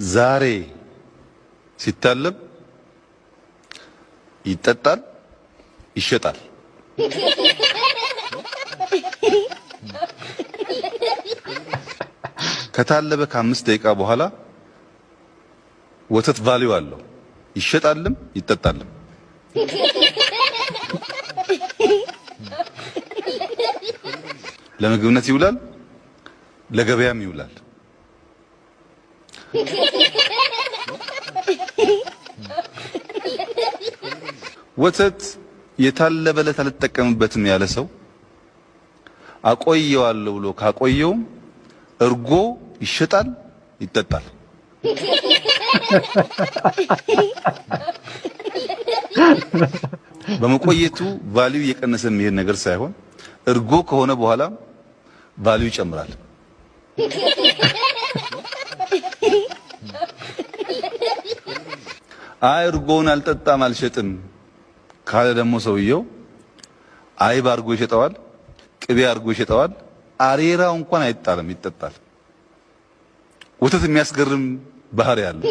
ዛሬ ሲታለብ ይጠጣል፣ ይሸጣል። ከታለበ ከአምስት ደቂቃ በኋላ ወተት ቫሊዩ አለው፣ ይሸጣልም ይጠጣልም። ለምግብነት ይውላል፣ ለገበያም ይውላል። ወተት የታለበለት አልጠቀምበትም ያለ ሰው አቆየዋለሁ ብሎ ካቆየውም እርጎ ይሸጣል፣ ይጠጣል። በመቆየቱ ቫሊዩ እየቀነሰ የሚሄድ ነገር ሳይሆን እርጎ ከሆነ በኋላ ቫሊዩ ይጨምራል። አይ እርጎውን አልጠጣም አልሸጥም ካለ ደግሞ ሰውየው አይብ አርጎ ይሸጠዋል፣ ቅቤ አርጎ ይሸጠዋል። አሬራው እንኳን አይጣልም፣ ይጠጣል። ወተት የሚያስገርም ባህሪ አለው።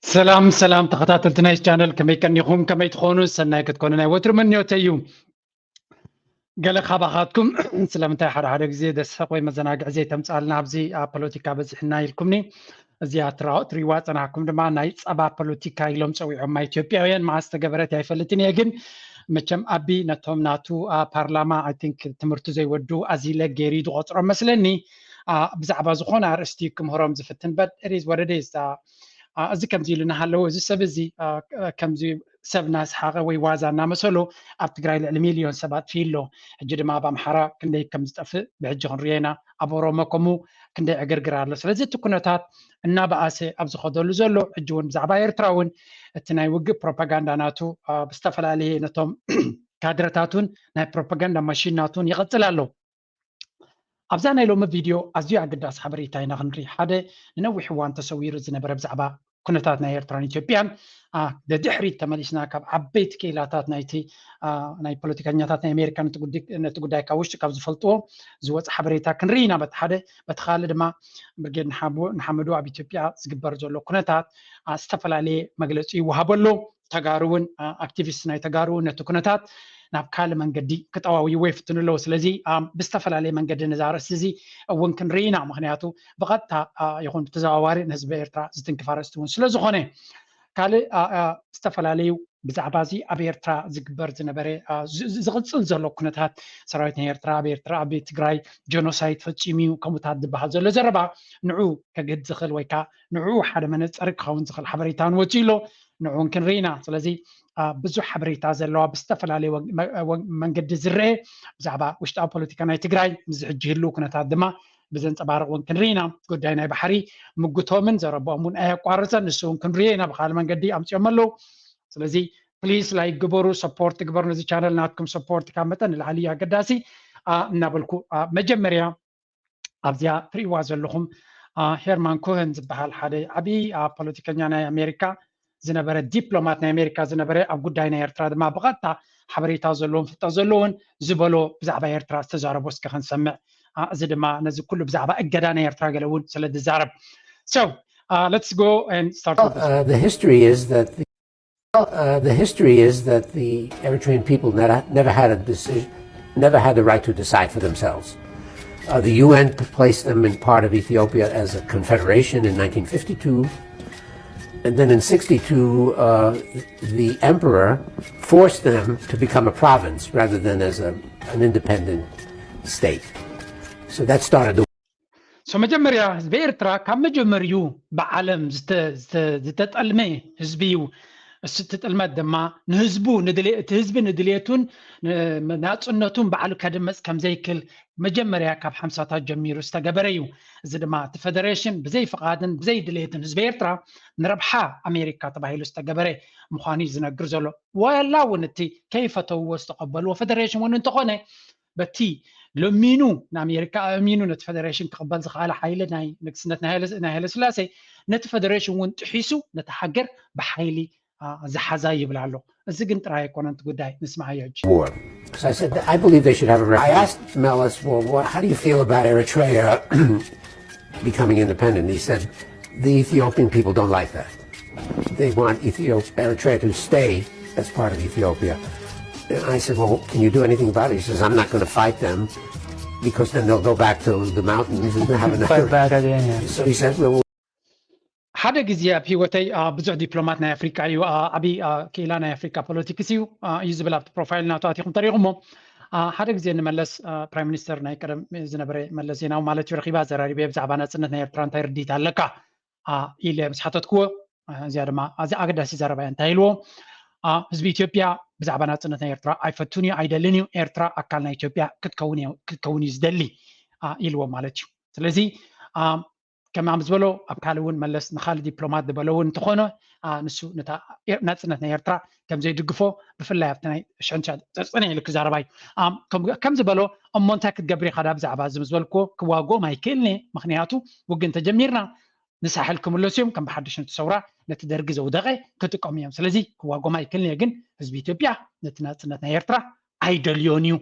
ሰላም ሰላም ተኸታተልቲ ናይ ቻነል፣ ከመይ ቀኒኹም? ከመይ ትኾኑ? ሰናይ ክትኮኑ ናይ ወትሩ ምንዮተይ እዩ። ገለ ካባኻትኩም ስለምንታይ ሓደ ሓደ ግዜ ደስሕቕ ወይ መዘናግዒ ዘይተምፅኣልና ኣብዚ ኣብ ፖለቲካ በዚሕና ኢልኩምኒ። እዚኣ ትራ- ትሪዋ ፀናሕኩም ድማ ናይ ፀባ ፖለቲካ ኢሎም ፀዊዖማ ኢትዮጵያውያን። መዓስ ተገበረት ኣይፈልጥን እየ፣ ግን መቸም ኣቢ ነቶም ናቱ ኣብ ፓርላማ I think ትምህርቲ ዘይወዱ ኣዚለ ገይሩ ዝቆፅሮም መስለኒ። ብዛዕባ ዝኾነ ኣርእስቲ ክምህሮም ዝፍትን but it is what it is። እዚ ከምዚ ኢሉ እናሃለወ እዚ ሰብ እዚ ከምዚ ሰብ እናስሓቐ ወይ ዋዛ እናመሰሎ ኣብ ትግራይ ልዕሊ ሚልዮን ሰብ ኣጥፊኡ ኣሎ። ሕጂ ድማ ኣብ ኣምሓራ ክንደይ ከም ዝጠፍእ ብሕጂ ክንሪኦ ኢና። ኣብ ኦሮሞ ከምኡ ክንደይ ዕግርግር ኣሎ። ስለዚ እቲ ኩነታት እናበኣሰ ኣብ ዝኸደሉ ዘሎ ሕጂ እውን ብዛዕባ ኤርትራ እውን እቲ ናይ ውግእ ፕሮፓጋንዳ ናቱ ብዝተፈላለየ ነቶም ካድረታቱን ናይ ፕሮፓጋንዳ ማሽን ናቱን ይቐፅል ኣሎ። ኣብዛ ናይ ሎሚ ቪድዮ ኣዝዩ ኣገዳሲ ሓበሬታ ኢና ክንርኢ። ሓደ ንነዊሕ እዋን ተሰዊሩ ዝነበረ ብዛዕባ ኩነታት ናይ ኤርትራን ኢትዮጵያን ደድሕሪት ተመሊስና ካብ ዓበይቲ ክኢላታት ናይቲ ናይ ፖለቲከኛታት ናይ ኣሜሪካ ነቲ ጉዳይ ካብ ውሽጢ ካብ ዝፈልጥዎ ዝወፀ ሓበሬታ ክንርኢ ኢና። በቲ ሓደ በቲ ካልእ ድማ ብርጌድ ንሓመዱ ኣብ ኢትዮጵያ ዝግበር ዘሎ ኩነታት ዝተፈላለየ መግለፂ ይወሃበ ኣሎ። ተጋሩ እውን ኣክቲቪስት ናይ ተጋሩ እውን ነቲ ኩነታት ናብ ካልእ መንገዲ ክጠዋውይዎ ይፍትኑ ኣለዉ። ስለዚ ብዝተፈላለየ መንገዲ ነዚ ኣርእስቲ እዚ እውን ክንርኢ ኢና። ምክንያቱ ብቐጥታ ይኹን ብተዘዋዋሪ ንህዝቢ ኤርትራ ዝትንክፍ ኣርእስቲ እውን ስለ ዝኾነ ካልእ ዝተፈላለዩ ብዛዕባ እዚ ኣብ ኤርትራ ዝግበር ዝነበረ ዝቕፅል ዘሎ ኩነታት ሰራዊት ናይ ኤርትራ ኣብ ኤርትራ ኣብ ትግራይ ጀኖሳይድ ፈፂሙ እዩ ከምኡታት ዝበሃል ዘሎ ዘረባ ንዑ ከግህድ ዝኽእል ወይ ከዓ ንዑ ሓደ መነፀሪ ክኸውን ዝኽእል ሓበሬታ እውን ወፂኡ ኣሎ። ንዑ እውን ክንርኢ ኢና። ስለዚ ብዙሕ ሓበሬታ ዘለዋ ብዝተፈላለየ መንገዲ ዝረአ ብዛዕባ ውሽጣዊ ፖለቲካ ናይ ትግራይ ምስዚ ሕጂ ህልው ኩነታት ድማ ብዘንፀባርቕ እውን ክንርኢ ኢና። ጉዳይ ናይ ባሕሪ ምጉቶምን ዘረብኦም እውን ኣየቋረፀን። ንሱ እውን ክንሪኦ ኢና። ብካልእ መንገዲ ኣምፅኦም ኣለዉ። ስለዚ ፕሊስ ላይክ ግበሩ፣ ሰፖርት ግበሩ። ነዚ ቻነል ናትኩም ሰፖርት ካብ መጠን ንላዕሊ እዩ ኣገዳሲ። እናበልኩ መጀመርያ ኣብዚኣ ትርእይዋ ዘለኹም ሄርማን ኮህን ዝበሃል ሓደ ዓብዪ ፖለቲከኛ ናይ ኣሜሪካ ዝነበረ ዲፕሎማት ናይ ኣሜሪካ ዝነበረ ኣብ ጉዳይ ናይ ኤርትራ ድማ ብቐጥታ ሓበሬታ ዘለዎን ፍልጠት ዘለዎን ዝበሎ ብዛዕባ ኤርትራ ዝተዛረቦ እስከ ክንሰምዕ። እዚ ድማ ነዚ ኩሉ ብዛዕባ እገዳ ናይ ኤርትራ ገለ እውን ስለ ዝዛረብ። So let's go and start with this. Uh, the history is that the, uh, the history is that the Eritrean people never, never had a decision, never had the right to decide for themselves. Uh, the U N placed them in part of Ethiopia as a confederation in nineteen fifty-two. And then in sixty-two, uh, the emperor forced them to become a province rather than as a, an independent state. So that started the So መጀመርያ ህዝቢ ኤርትራ ካብ መጀመሪኡ ብዓለም ዝተጠልመ ህዝቢ እዩ። እሱ እቲ ጥልመት ድማ ንህዝቡ እቲ ህዝቢ ንድልየቱን ናፅነቱን ባዕሉ ከድመፅ ከምዘይክል መጀመርያ ካብ ሓምሳታት ጀሚሩ ዝተገበረ እዩ። እዚ ድማ እቲ ፈደሬሽን ብዘይ ፍቓድን ብዘይ ድልየትን ህዝቢ ኤርትራ ንረብሓ ኣሜሪካ ተባሂሉ ዝተገበረ ምዃኑ እዩ ዝነግር ዘሎ። ዋላ እውን እቲ ከይፈተውዎ ዝተቐበልዎ ፈደሬሽን እውን እንተኾነ በቲ ለሚኑ ንኣሜሪካ ኣእሚኑ ነቲ ፈደሬሽን ክቕበል ዝኸኣለ ሓይሊ ናይ ንግስነት ናይ ሃይለስላሴ ነቲ ፈደሬሽን እውን ጥሒሱ ነቲ ሃገር ብሓይሊ ዝሓዛ ይብል ኣሎ። እዚ ግን ጥራይ ኣይኮነን እቲ ጉዳይ። ንስማዓዮ ሕጂ። War. So I said, I believe they should have a referendum. I asked Meles, well, what, how do you feel about Eritrea becoming independent? He said, the Ethiopian people don't like that. They want Ethiopia, Eritrea to stay as part of Ethiopia. And I said, well, can you do anything about it? He says, I'm not going to fight them because then they'll go back to the mountains and have another. Fight back again, yeah. So he said, well, ሓደ ግዜ ኣብ ህይወተይ ብዙሕ ዲፕሎማት ናይ ኣፍሪካ እዩ፣ ዓብዪ ክኢላ ናይ ኣፍሪካ ፖለቲክስ እዩ እዩ ዝብል ኣብቲ ፕሮፋይል ናቱ ኣቲኹም ተሪኹሞ። ሓደ ግዜ ንመለስ ፕራይም ሚኒስተር ናይ ቀደም ዝነበረ መለስ ዜናዊ ማለት እዩ ረኺባ ዘራሪበ ብዛዕባ ናፅነት ናይ ኤርትራ እንታይ ርድኢት ኣለካ ኢለ ምስ ሓተትክዎ፣ እዚኣ ድማ ኣዚ ኣገዳሲ ዘረባ እንታይ ኢልዎ፣ ህዝቢ ኢትዮጵያ ብዛዕባ ናፅነት ናይ ኤርትራ ኣይፈቱን እዩ ኣይደልን እዩ፣ ኤርትራ ኣካል ናይ ኢትዮጵያ ክትከውን ክትከውን እዩ ዝደሊ ኢልዎ ማለት እዩ። ስለዚ ከም ኣብ ዝበሎ ኣብ ካልእ እውን መለስ ንካልእ ዲፕሎማት ዝበሎ እውን እንተኾነ ንሱ ነታ ናፅነት ናይ ኤርትራ ከም ዘይድግፎ ብፍላይ ኣብቲ ናይ ሸንሻ ፀፅነ ኢሉ ክዛረባ እዩ። ከም ዝበሎ እሞ እንታይ ክትገብር ኢኻ ዳ ብዛዕባ እዚ ምስ በልክዎ ክዋጎም ኣይክእልኒ፣ ምክንያቱ ውግእ እንተጀሚርና ንሳሕል ክምለሱ እዮም፣ ከም ብሓድሽ ነቲ ሰውራ ነቲ ደርጊ ዘውደቐ ክጥቀሙ እዮም። ስለዚ ክዋጎም ኣይክእልኒ እየ፣ ግን ህዝቢ ኢትዮጵያ ነቲ ናፅነት ናይ ኤርትራ ኣይደልዮን እዩ።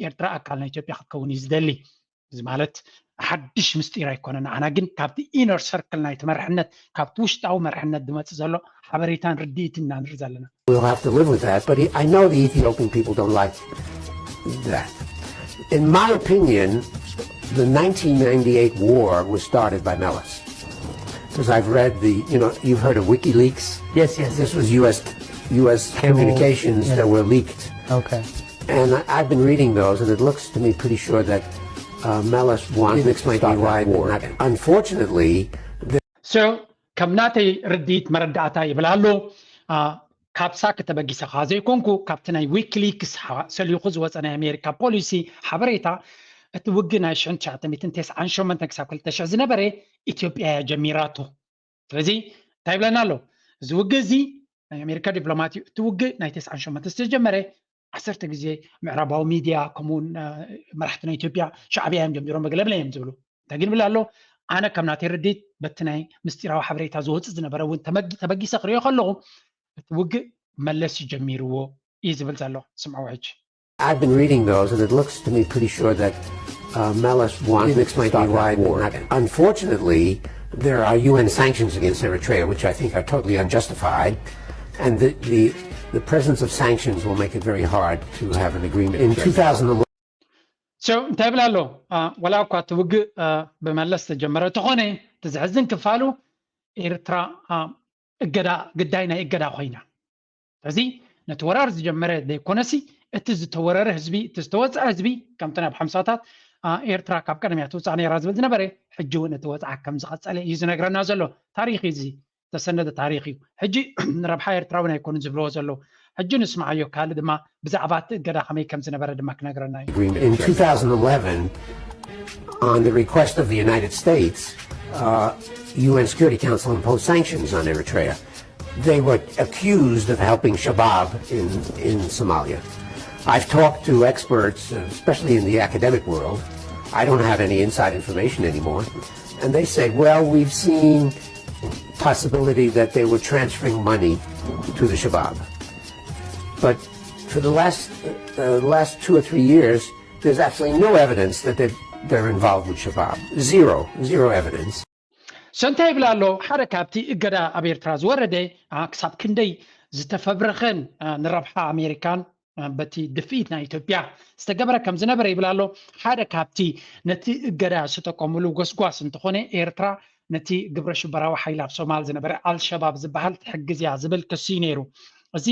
ኤርትራ ኣካል ናይ ኢትዮጵያ ክትከውን እዩ ዝደሊ። እዚ ማለት ሓድሽ ምስጢር ኣይኮነ ንዓና፣ ግን ካብቲ ኢነር ሰርክል ናይቲ መርሕነት ካብቲ ውሽጣዊ መርሕነት ዝመፅእ ዘሎ ሓበሬታን ርድኢትን ኢና ንርኢ ዘለና። We'll have to live with that, but I know the Ethiopian people don't like that. In my opinion, the nineteen ninety-eight war was started by Meles. Because I've read the, you know, you've heard of WikiLeaks? Yes, yes. This was U S, U S communications yes. that were leaked. Okay. And I- I've been reading those, and it looks to me pretty sure that uh, Meles wanted to explain to me why. Unfortunately, So ከም ናተይ ርድኢት መረዳእታ ይብል ኣሎ። ካብ ሳክ ተበጊሰ ከዓ ዘይኮንኩ ካብቲ ናይ ዊኪሊክስ ሰሊኹ ዝወፀ ናይ ኣሜሪካ ፖሊሲ ሓበሬታ እቲ ውግእ ናይ ሽሕን ትሽዓተ ሚእትን ተስዓን ሸሞንተን ክሳብ ክልተ ሽሕ ዝነበረ ኢትዮጵያ እያ ጀሚራቶ። ስለዚ እንታይ ይብለና ኣሎ እዚ ውግእ እዚ ናይ ኣሜሪካ ዲፕሎማት እዩ። እቲ ውግእ ናይ ተስዓን ሸሞንተ ዝተጀመረ ዓሰርተ ግዜ ምዕራባዊ ሚድያ ከምኡውን መራሕቲ ናይ ኢትዮጵያ ሻዕብያ እዮም ጀሚሮም መግለብለ እዮም ዝብሉ። እንታይ ግን ይብል ኣሎ ኣነ ከም ናተይ ርድኢት በቲ ናይ ምስጢራዊ ሓበሬታ ዝወፅእ ዝነበረ እውን ተበጊሰ ክሪኦ ከለኹ እቲ ውግእ መለስ እዩ ጀሚርዎ እዩ ዝብል ዘሎ። ስምዕዎ ሕጂ። I've been reading those, and it looks to me pretty sure that uh, Meles wanted to explain to me why. Unfortunately, there are U N sanctions against Eritrea, which I think are totally unjustified, and the, the, the presence of sanctions will make it very hard to have an agreement. In two thousand eleven, So እንታይ ይብል ኣሎ? ወላ እኳ እቲ ውግእ ብመለስ ዝተጀመረ ተኾነ እቲ ዘሕዝን ክፋሉ ኤርትራ እገዳ ግዳይ ናይ እገዳ ኮይና። ስለዚ ነቲ ወራር ዝጀመረ ዘይኮነሲ እቲ ዝተወረረ ህዝቢ እቲ ዝተወፀዐ ህዝቢ ከምቲ ናብ ሓምሳታት ኤርትራ ካብ ቀደም እያ ትውፃእ ነይራ ዝብል ዝነበረ ሕጂ እውን እቲ ወፅዓ ከም ዝቐፀለ እዩ ዝነግረና ዘሎ። ታሪክ እዩ እዚ ዝተሰነደ ታሪክ እዩ። ሕጂ ንረብሓ ኤርትራ እውን ኣይኮኑን ዝብልዎ ዘለዉ። ሕጂ ንስምዓዮ ካልእ ድማ ብዛዕባ እቲ እገዳ ከመይ ከም ዝነበረ ድማ ክነግረና እዩ። In two thousand eleven, on the request of the United States, uh, U N Security Council imposed sanctions on Eritrea. They were accused of helping Shabab in, in Somalia. I've talked to experts, uh, especially in the academic world. I don't have any inside information anymore. And they say, well, we've seen possibility that they were transferring money to the Shabab. But for the last, uh, last two or three years, there's absolutely no evidence that they're, they're involved with Shabab. Zero, zero evidence. So እንታይ ይብል ኣሎ ሓደ ካብቲ እገዳ ኣብ ኤርትራ ዝወረደ ክሳብ ክንደይ ዝተፈብረኸን ንረብሓ ኣሜሪካን በቲ ድፍኢት ናይ ኢትዮጵያ ዝተገበረ ከም ዝነበረ ይብል ኣሎ። ሓደ ካብቲ ነቲ እገዳ ዝተጠቀሙሉ ጎስጓስ እንተኾነ ኤርትራ ነቲ ግብረ ሽበራዊ ሓይሊ ኣብ ሶማል ዝነበረ ኣልሸባብ ዝበሃል ትሕግዝ እያ ዝብል ክሲ እዩ ነይሩ። እዚ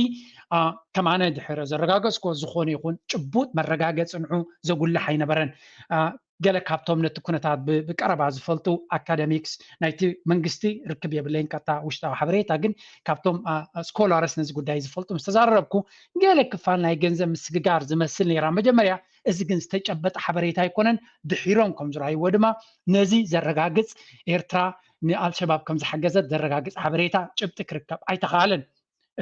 ከማነ ድሕሪ ዘረጋገፅኮ ዝኾነ ይኹን ጭቡጥ መረጋገፂ ንዑ ዘጉልሕ ኣይነበረን። ገለ ካብቶም ነቲ ኩነታት ብቀረባ ዝፈልጡ ኣካደሚክስ ናይቲ መንግስቲ ርክብ የብለይን ቀጥታ ውሽጣዊ ሓበሬታ ግን ካብቶም ስኮላርስ ነዚ ጉዳይ ዝፈልጡ ምስ ተዛረረብኩ ገለ ክፋል ናይ ገንዘብ ምስግጋር ዝመስል ነይራ መጀመርያ። እዚ ግን ዝተጨበጠ ሓበሬታ ኣይኮነን። ድሒሮም ከም ዝረኣይዎ ድማ ነዚ ዘረጋግፅ ኤርትራ ንኣልሸባብ ከም ዝሓገዘት ዘረጋግፅ ሓበሬታ ጭብጢ ክርከብ ኣይተኻኣለን።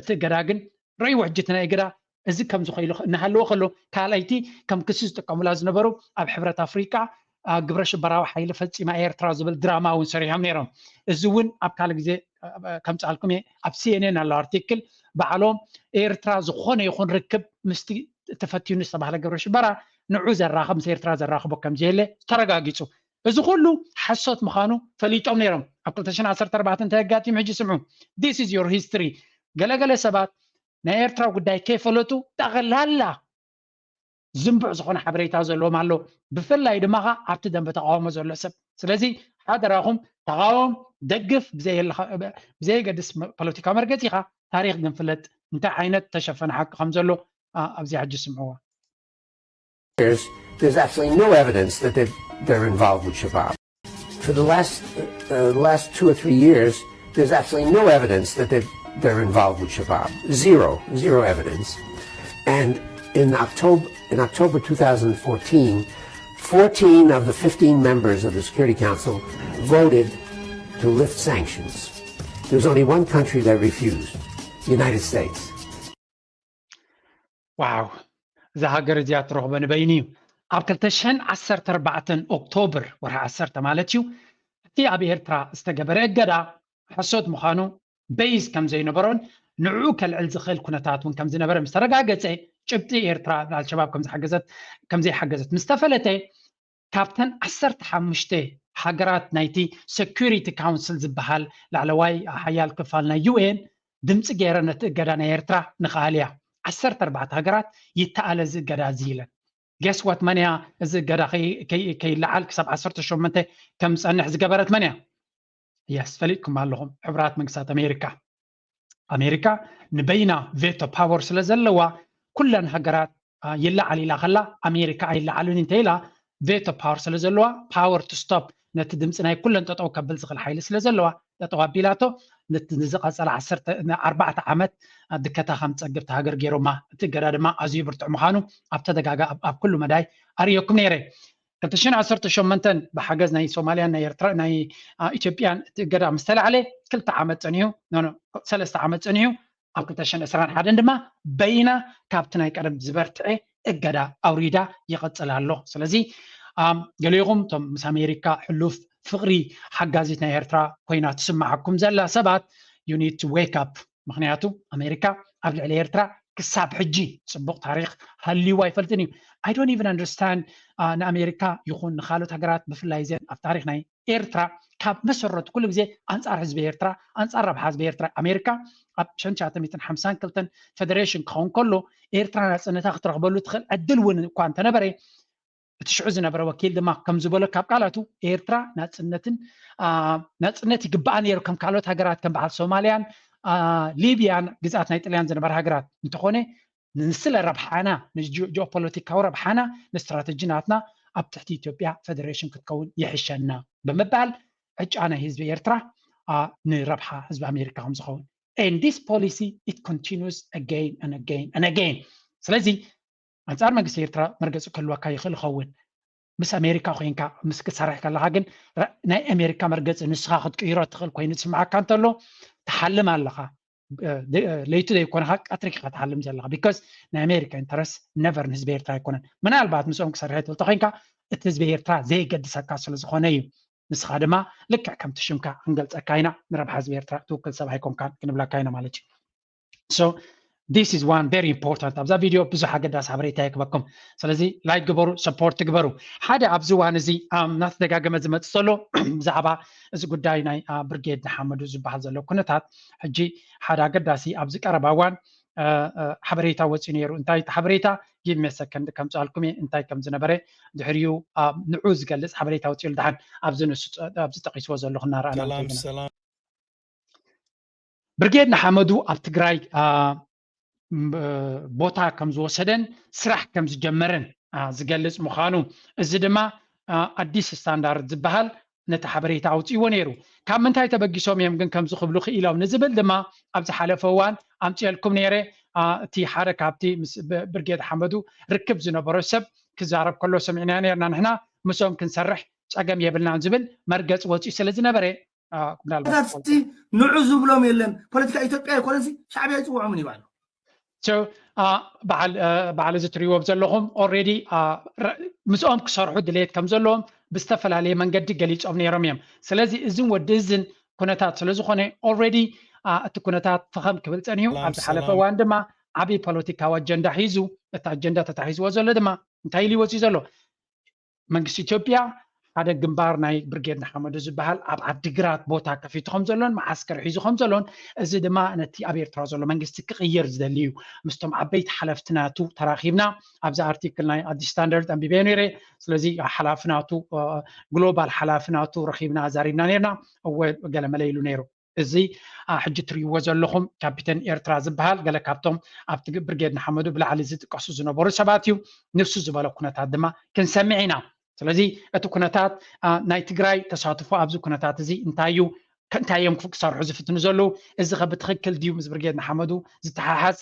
እቲ እገዳ ግን ረእይዎ ሕጂ እቲ ናይ እገዳ እዚ ከም ዝኸኢሉ እናሃለዎ ከሎ ካልኣይቲ ከም ክሲ ዝጥቀሙላ ዝነበሩ ኣብ ሕብረት ኣፍሪቃ ግብረ ሽበራዊ ሓይሊ ፈፂማ ኤርትራ ዝብል ድራማ እውን ሰሪሖም ነይሮም። እዚ እውን ኣብ ካልእ ግዜ ከምፃልኩም እየ። ኣብ ሲኤንኤን ኣሎ ኣርቲክል፣ ባዕሎም ኤርትራ ዝኾነ ይኹን ርክብ ምስቲ ተፈትዩኒ ዝተባህለ ግብረ ሽበራ ንዑ ዘራኽብ፣ ምስ ኤርትራ ዘራኽቦ ከምዘየለ ተረጋጊፁ። እዚ ኩሉ ሓሶት ምዃኑ ፈሊጦም ነይሮም። ኣብ ክልተ ሽሕን ዓሰርተ ኣርባዕተን እንታይ ኣጋጢሙ ሕጂ ስምዑ። This is your history። ገለገለ ሰባት ናይ ኤርትራ ጉዳይ ከይፈለጡ ጠቕላላ ዝንቡዕ ዝኾነ ሓበሬታ ዘለዎም ኣሎ። ብፍላይ ድማ ኸዓ ኣብቲ ደንበ ተቃውሞ ዘሎ ሰብ። ስለዚ ሓደራኹም ተቃወም፣ ደግፍ፣ ብዘየገድስ ፖለቲካዊ መርገፂኻ ታሪኽ ግን ፍለጥ እንታይ ዓይነት ተሸፈነ ሓቂ ከም ዘሎ ኣብዚ ሕጂ ስምዕዎ። There's absolutely no evidence that they're, they're involved with Shabab. For the last, uh, the last two or three years, there's absolutely no evidence that they're, they're involved with Shabab. Zero, zero evidence. And in October, in October two thousand fourteen, fourteen of the fifteen members of the Security Council voted to lift sanctions. There's only one country that refused, the United States. ዋው፣ እዛ ሃገር እዚኣ ትረኽቦ ንበይኑ እዩ። ኣብ ክልተ ሽሕን ዓሰርተ ኣርባዕተን ኦክቶብር፣ ወርሒ ዓሰርተ ማለት እዩ፣ እቲ ኣብ ኤርትራ ዝተገበረ እገዳ ሓሶት ምዃኑ፣ ቤዝ ከም ዘይነበሮን ንዕኡ ከልዕል ዝኽእል ኩነታት እውን ከም ዝነበረ ምስ ተረጋገጸ፣ ጭብጢ ኤርትራ ንኣልሸባብ ከም ዝሓገዘት፣ ከም ዘይሓገዘት ምስ ተፈለጠ፣ ካብተን ዓሰርተ ሓሙሽተ ሃገራት ናይቲ ሴኩሪቲ ካውንስል ዝበሃል ላዕለዋይ ሓያል ክፋል ናይ ዩ ኤን ድምፂ ገይረን ነቲ እገዳ ናይ ኤርትራ ንኽኣልያ። ዓሰርተ ኣርባዕተ ሃገራት ይተኣለ እዚ እገዳ እዚ ኢለን። Guess what? መን እያ እዚ እገዳ ከይ- ከይ- ከይለዓል ክሳብ ዓሰርተ ሸሞንተ ከም ዝፀንሕ ዝገበረት መን እያ? የስ፣ ፈሊጥኩም ኣለኹም። ሕቡራት መንግስታት ኣሜሪካ። ኣሜሪካ ንበይና ቬቶ ፓወር ስለ ዘለዋ ኩለን ሃገራት አ፣ ይለዓል ኢላ ከላ ኣሜሪካ ኣይለዓልን እንተ ኢላ ቬቶ ፓወር ስለ ዘለዋ ፓወር ቱ ስቶፕ ነቲ ድምፂ ናይ ኩለን ጠጠው ከብል ዝኽእል ሓይሊ ስለ ዘለዋ ጠጠው ኣቢላቶ ነቲ ንዝቐፀለ ዓሰርተ ኣርባዕተ ዓመት አ፣ ድከታ ከም ፀግብቲ ሃገር ገይሮማ። እቲ እገዳ ድማ ኣዝዩ ብርቱዕ ምዃኑ ኣብ ተደጋጋ ኣብ- ኣብ ኩሉ መዳይ ኣርእየኩም ነይረ። ክልተ ሽሕን ዓሰርተ ሸሞንተን ብሓገዝ ናይ ሶማልያን ናይ ኤርትራ ናይ አ፣ ኢትዮጵያን እቲ እገዳ ምስ ተላዕለ ክልተ ዓመት ፀኒሑ፣ ኖ፣ ኖ፣ ሰለስተ ዓመት ፀኒሑ ኣብ ክልተ ሽሕን ዕስራን ሓደን ድማ በይና ካብቲ ናይ ቀደም ዝበርትዐ እገዳ ኣውሪዳ ይቐፅል ኣሎ። ስለዚ ኣም፣ ገሊኹም እቶም ምስ ኣሜሪካ ሕሉፍ ፍቕሪ ሓጋዚት ናይ ኤርትራ ኮይና ትስምዓኩም ዘላ ሰባት you need to wake up። ምኽንያቱ ኣሜሪካ ኣብ ልዕሊ ኤርትራ ክሳብ ሕጂ ፅቡቕ ታሪኽ ሃልይዋ ኣይፈልጥን እዩ። I don't even understand ንኣሜሪካ ይኹን ንካልኦት ሃገራት ብፍላይ እዘን ኣብ ታሪኽ ናይ ኤርትራ ካብ መሰረቱ ኩሉ ግዜ ኣንፃር ህዝቢ ኤርትራ ኣንፃር ረብሓ ህዝቢ ኤርትራ ኣሜሪካ ኣብ ሽሕን ትሽዓተ ሚእትን ሓምሳን ክልተን ፌደሬሽን ክኸውን ከሎ ኤርትራ ናፅነታ ክትረኽበሉ ትኽእል ዕድል እውን እኳ እንተነበረ እቲ ሽዑ ዝነበረ ወኪል ድማ ከም ዝበሎ ካብ ቃላቱ ኤርትራ ናፅነትን አ፣ ናፅነት ይግባኣ ነይሩ ከም ካልኦት ሃገራት ከም በዓል ሶማልያን አ፣ ሊብያን ግዝኣት ናይ ጥልያን ዝነበረ ሃገራት እንተኾነ ንስለ ረብሓና ንጂኦፖለቲካዊ ረብሓና ንስትራተጂ ናትና ኣብ ትሕቲ ኢትዮጵያ ፌደሬሽን ክትከውን ይሕሸና ብምባል ዕጫ ናይ ህዝቢ ኤርትራ አ፣ ንረብሓ ህዝቢ ኣሜሪካ ከም ዝኸውን and this policy it continues again and again and again። ስለዚ ኣንፃር መንግስቲ ኤርትራ መርገፂ ክህልወካ ይኽእል ይኸውን። ምስ ኣሜሪካ ኮይንካ ምስ ክትሰርሕ ከለካ ግን ረ- ናይ ኣሜሪካ መርገፂ ንስኻ ክትቅይሮ ትኽእል ኮይኑ ዝስምዓካ እንተሎ ትሓልም ኣለኻ። እ፣ ደ- እ፣ ለይቲ ዘይኮነካ ቀትሪ ኢኻ ትሓልም ዘለኻ። ቢካዝ ናይ ኣሜሪካ ኢንተረስት ነቨር ንህዝቢ ኤርትራ ኣይኮነን። ምናልባት ምስኦም ክሰርሕ ትብል ተኮይንካ እቲ ህዝቢ ኤርትራ ዘየገድሰካ ስለ ዝኾነ እዩ። ንስኻ ድማ ልክዕ ከምቲ ሽምካ ክንገልፀካ ኢና፣ ንረብሓ ህዝቢ ኤርትራ ትውክል ሰብ ኣይኮንካን ክንብለካ ኢና ማለት እዩ። So this is one very important። ኣብዛ ቪድዮ ብዙሕ ኣገዳሲ ሓበሬታ ይክበኩም። ስለዚ ላይክ ግበሩ፣ ሰፖርት ግበሩ። ሓደ ኣብዚ እዋን እዚ ኣም፣ እናተደጋገመ ዝመፅእ ዘሎ ብዛዕባ እዚ ጉዳይ ናይ አ፣ ብርጌድ ንሓመዱ ዝበሃል ዘሎ ኩነታት ሕጂ ሓደ ኣገዳሲ ኣብዚ ቀረባ እዋን አ፣ አ፣ ሓበሬታ ወፂኡ ነይሩ። እንታይ እቲ ሓበሬታ? ጊቭ ሚ ሰከንድ ከምፅኣልኩም እየ እንታይ ከም ዝነበረ ድሕሪኡ አ፣ ንዑ ዝገልፅ ሓበሬታ ወፂኡ። ደሓን ኣብዚ ንሱ ኣብዚ ጠቂስዎ ዘለኹ እናረኣና ሰላም እንከይድና። ሰላም። ብርጌድ ንሓመዱ ኣብ ትግራይ አ፣ ም- ቦታ ከም ዝወሰደን ስራሕ ከም ዝጀመረን አ፣ ዝገልጽ ምዃኑ፣ እዚ ድማ አ፣ ኣዲስ ስታንዳርድ ዝበሃል ነቲ ሓበሬታ ኣውፅእዎ ነይሩ። ካብ ምንታይ ተበጊሶም እዮም ግን ከምዚ ክብሉ ክኢሎም ንዝብል ድማ ኣብ ዝሓለፈ እዋን ኣምፅኤልኩም ነይረ። አ፣ እቲ ሓደ ካብቲ ምስ ብ- ብርጌድ ሓመዱ ርክብ ዝነበሮ ሰብ ክዛረብ ከሎ ሰሚዕና ነርና። ንሕና ምስኦም ክንሰርሕ ፀገም የብልናን ዝብል መርገፂ ወፂኡ ስለ ዝነበረ አ፣ ምናልባት ምናልባት እቲ ንዑ ዝብሎም የለን። ፖለቲካ ኢትዮጵያ ኣይኮነሲ ሻዕብያ ይፅውዖምን ይባሉ። So በዓል እዚ ትሪእዎም ዘለኹም ኦልሬዲ ምስኦም ክሰርሑ ድሌት ከም ዘለዎም ብዝተፈላለየ መንገዲ ገሊፆም ነይሮም እዮም። ስለዚ እዝን ወዲ እዝን ኩነታት ስለ ዝኾነ already እቲ ኩነታት ፈኸም ክብል ፀኒሑ። ኣብ ዝሓለፈ እዋን ድማ ዓብዪ ፖለቲካዊ ኣጀንዳ ሒዙ፣ እቲ ኣጀንዳ ተታሒዝዎ ዘሎ ድማ እንታይ ኢሉ ይወፅእ ዘሎ? መንግስቲ ኢትዮጵያ ሓደ ግንባር ናይ ብርጌድ ንሓመዱ ዝበሃል ኣብ ዓዲግራት ቦታ ከፊቱ ከም ዘሎን መዓስከር ሒዙ ከም ዘሎን፣ እዚ ድማ ነቲ ኣብ ኤርትራ ዘሎ መንግስቲ ክቕይር ዝደሊ እዩ። ምስቶም ዓበይቲ ሓለፍቲ ናቱ ተራኺብና፣ ኣብዚ ኣርቲክል ናይ ኣዲስ ስታንዳርድ ኣንቢበዮ ነይረ። ስለዚ ሓላፊ ናቱ፣ ግሎባል ሓላፊ ናቱ ረኺብና ኣዛሪብና ነርና። እወ፣ ገለመለ ኢሉ ነይሩ። እዚ ሕጂ ትርእይዎ ዘለኹም ካፒተን ኤርትራ ዝበሃል ገለ ካብቶም ኣብቲ ብርጌድ ንሓመዱ ብላዕሊ ዝጥቀሱ ዝነበሩ ሰባት እዩ። ንሱ ዝበሎ ኩነታት ድማ ክንሰምዕ ኢና። ስለዚ እቲ ኩነታት ናይ ትግራይ ተሳትፎ ኣብዚ ኩነታት እዚ እንታይ እዩ? እንታይ እዮም ክሰርሑ ዝፍትኑ ዘለዉ? እዚ ከ ብትኽክል ድዩ ምስ ብርጌድ ንሓመዱ ዝተሓሓዝ?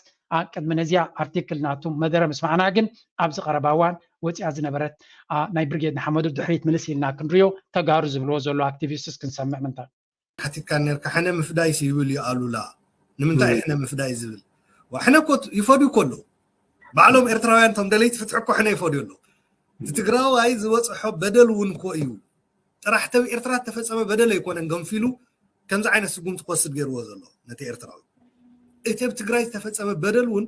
ቅድሚ ነዚያ ኣርቲክል ናቱ መደረ ምስማዕና ግን ኣብዚ ቀረባ እዋን ወፂኣ ዝነበረት ናይ ብርጌድ ንሓመዱ ድሕሪት ምልስ ኢልና ክንሪዮ፣ ተጋሩ ዝብልዎ ዘሎ ኣክቲቪስትስ ክንሰምዕ ምንታ ሓቲትካ ነርካ። ሕነ ምፍዳይ ይብል እዩ ኣሉላ። ንምንታይ ሕነ ምፍዳይ ዝብል? ሕነ እኮ ይፈድዩ እኮ ኣለዉ። ባዕሎም ኤርትራውያን እቶም ደለይቲ ፍትሒ እኮ ሕነ ይፈድዩ ኣለዉ። እቲ ትግራዋይ ዝበፅሖ በደል እውን እኮ እዩ። ጥራሕ ተብ ኤርትራ ዝተፈፀመ በደል ኣይኮነን ገንፊሉ ከምዚ ዓይነት ስጉምቲ ክወስድ ገይርዎ ዘሎ ነቲ ኤርትራዊ። እቲ ኣብ ትግራይ ዝተፈፀመ በደል እውን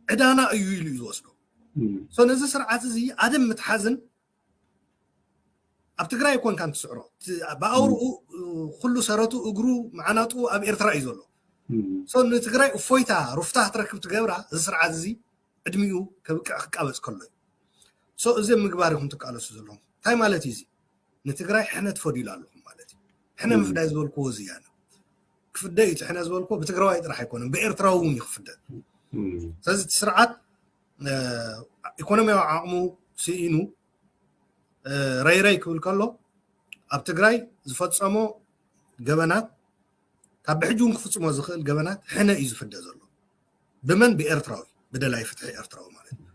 ዕዳና እዩ ኢሉ እዩ ዝወስዶ። ነዚ ስርዓት እዚ ኣደም ምትሓዝን ኣብ ትግራይ ኣይኮንካን ትስዕሮ። ብኣውርኡ ኩሉ ሰረቱ እግሩ መዓናጡ ኣብ ኤርትራ እዩ ዘሎ። ንትግራይ እፎይታ ሩፍታ ክትረክብ ትገብራ እዚ ስርዓት እዚ ዕድሚኡ ከብቅዕ ክቃበፅ ከሎ እዩ። እዚ ኣብ ምግባር ኢኹም ትቃለሱ ዘለኹም። እንታይ ማለት እዩ እዚ? ንትግራይ ሕነ ትፈድዩሉ ኣለኹም ማለት እዩ። ሕነ ምፍዳይ ዝበልክዎ እዚ እያ። ክፍደ እዩ እቲ ሕነ ዝበልክዎ ብትግራዋይ ጥራሕ ኣይኮነን፣ ብኤርትራዊ እውን እዩ ክፍደ። ስለዚ እቲ ስርዓት ኢኮኖሚያዊ ዓቕሙ ስኢኑ ረይረይ ክብል ከሎ ኣብ ትግራይ ዝፈፀሞ ገበናት ካብ ብሕጂ እውን ክፍፅሞ ዝኽእል ገበናት ሕነ እዩ ዝፍደ ዘሎ። ብመን? ብኤርትራዊ፣ ብደላይ ፍትሒ ኤርትራዊ ማለት እዩ።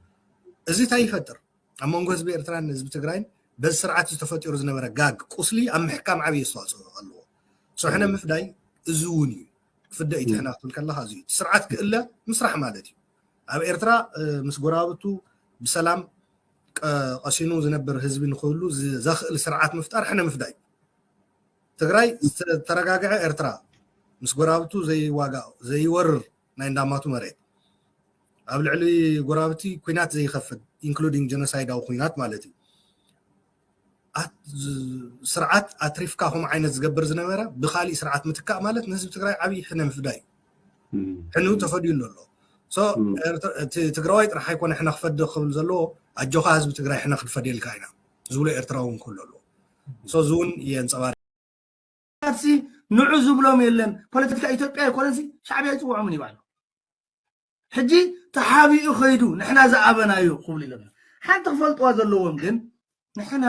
እዚ እንታይ ይፈጥር? ኣብ መንጎ ህዝቢ ኤርትራን ህዝቢ ትግራይን በዚ ስርዓት ዝተፈጢሩ ዝነበረ ጋግ ቁስሊ ኣብ ምሕካም ዓብዪ ኣስተዋፅኦ ኣለዎ። ሕነ ምፍዳይ እዚ እውን እዩ። ክፍደ እዩ ሕነ ክትብል ከለካ እዚ እዩ። ስርዓት ክእለ ምስራሕ ማለት እዩ። ኣብ ኤርትራ ምስ ጎረባብቱ ብሰላም ቀሲኑ ዝነብር ህዝቢ ንክህሉ ዘኽእል ስርዓት ምፍጣር ሕነ ምፍዳይ። ትግራይ ዝተረጋግዐ ኤርትራ ምስ ጎረባብቱ ዘይዋጋእ ዘይወርር ናይ እንዳማቱ መሬት ኣብ ልዕሊ ጎረባብቲ ኩናት ዘይኸፍት including ጀኖሳይዳዊ ኩናት ማለት እዩ። ስርዓት ኣትሪፍካ ከምኡ ዓይነት ዝገብር ዝነበረ ብካሊእ ስርዓት ምትካእ ማለት ንህዝቢ ትግራይ ዓብዪ ሕነ ምፍዳይ እዩ። ሕንኡ ተፈድዩ ኣሎ። ትግራዋይ ጥራሕ ኣይኮነ ሕነ ክፈዲ ክብል ዘለዎ ኣጆኻ ህዝቢ ትግራይ ሕነ ክንፈድየልካ ኢና ዝብሎ ኤርትራዊ እውን ክህሉ ኣለዎ። እዚ እውን የንፀባርቅ። ንዑ ዝብሎም የለን። ፖለቲካ ኢትዮጵያ ኣይኮነን ሻዕብያ ይፅውዖምን ይባሉ። ሕጂ ተሓቢኡ ከይዱ ንሕና ዝኣበናዮ ክብሉ ኢሎም ሓንቲ ክፈልጥዋ ዘለዎም ግን ንሕና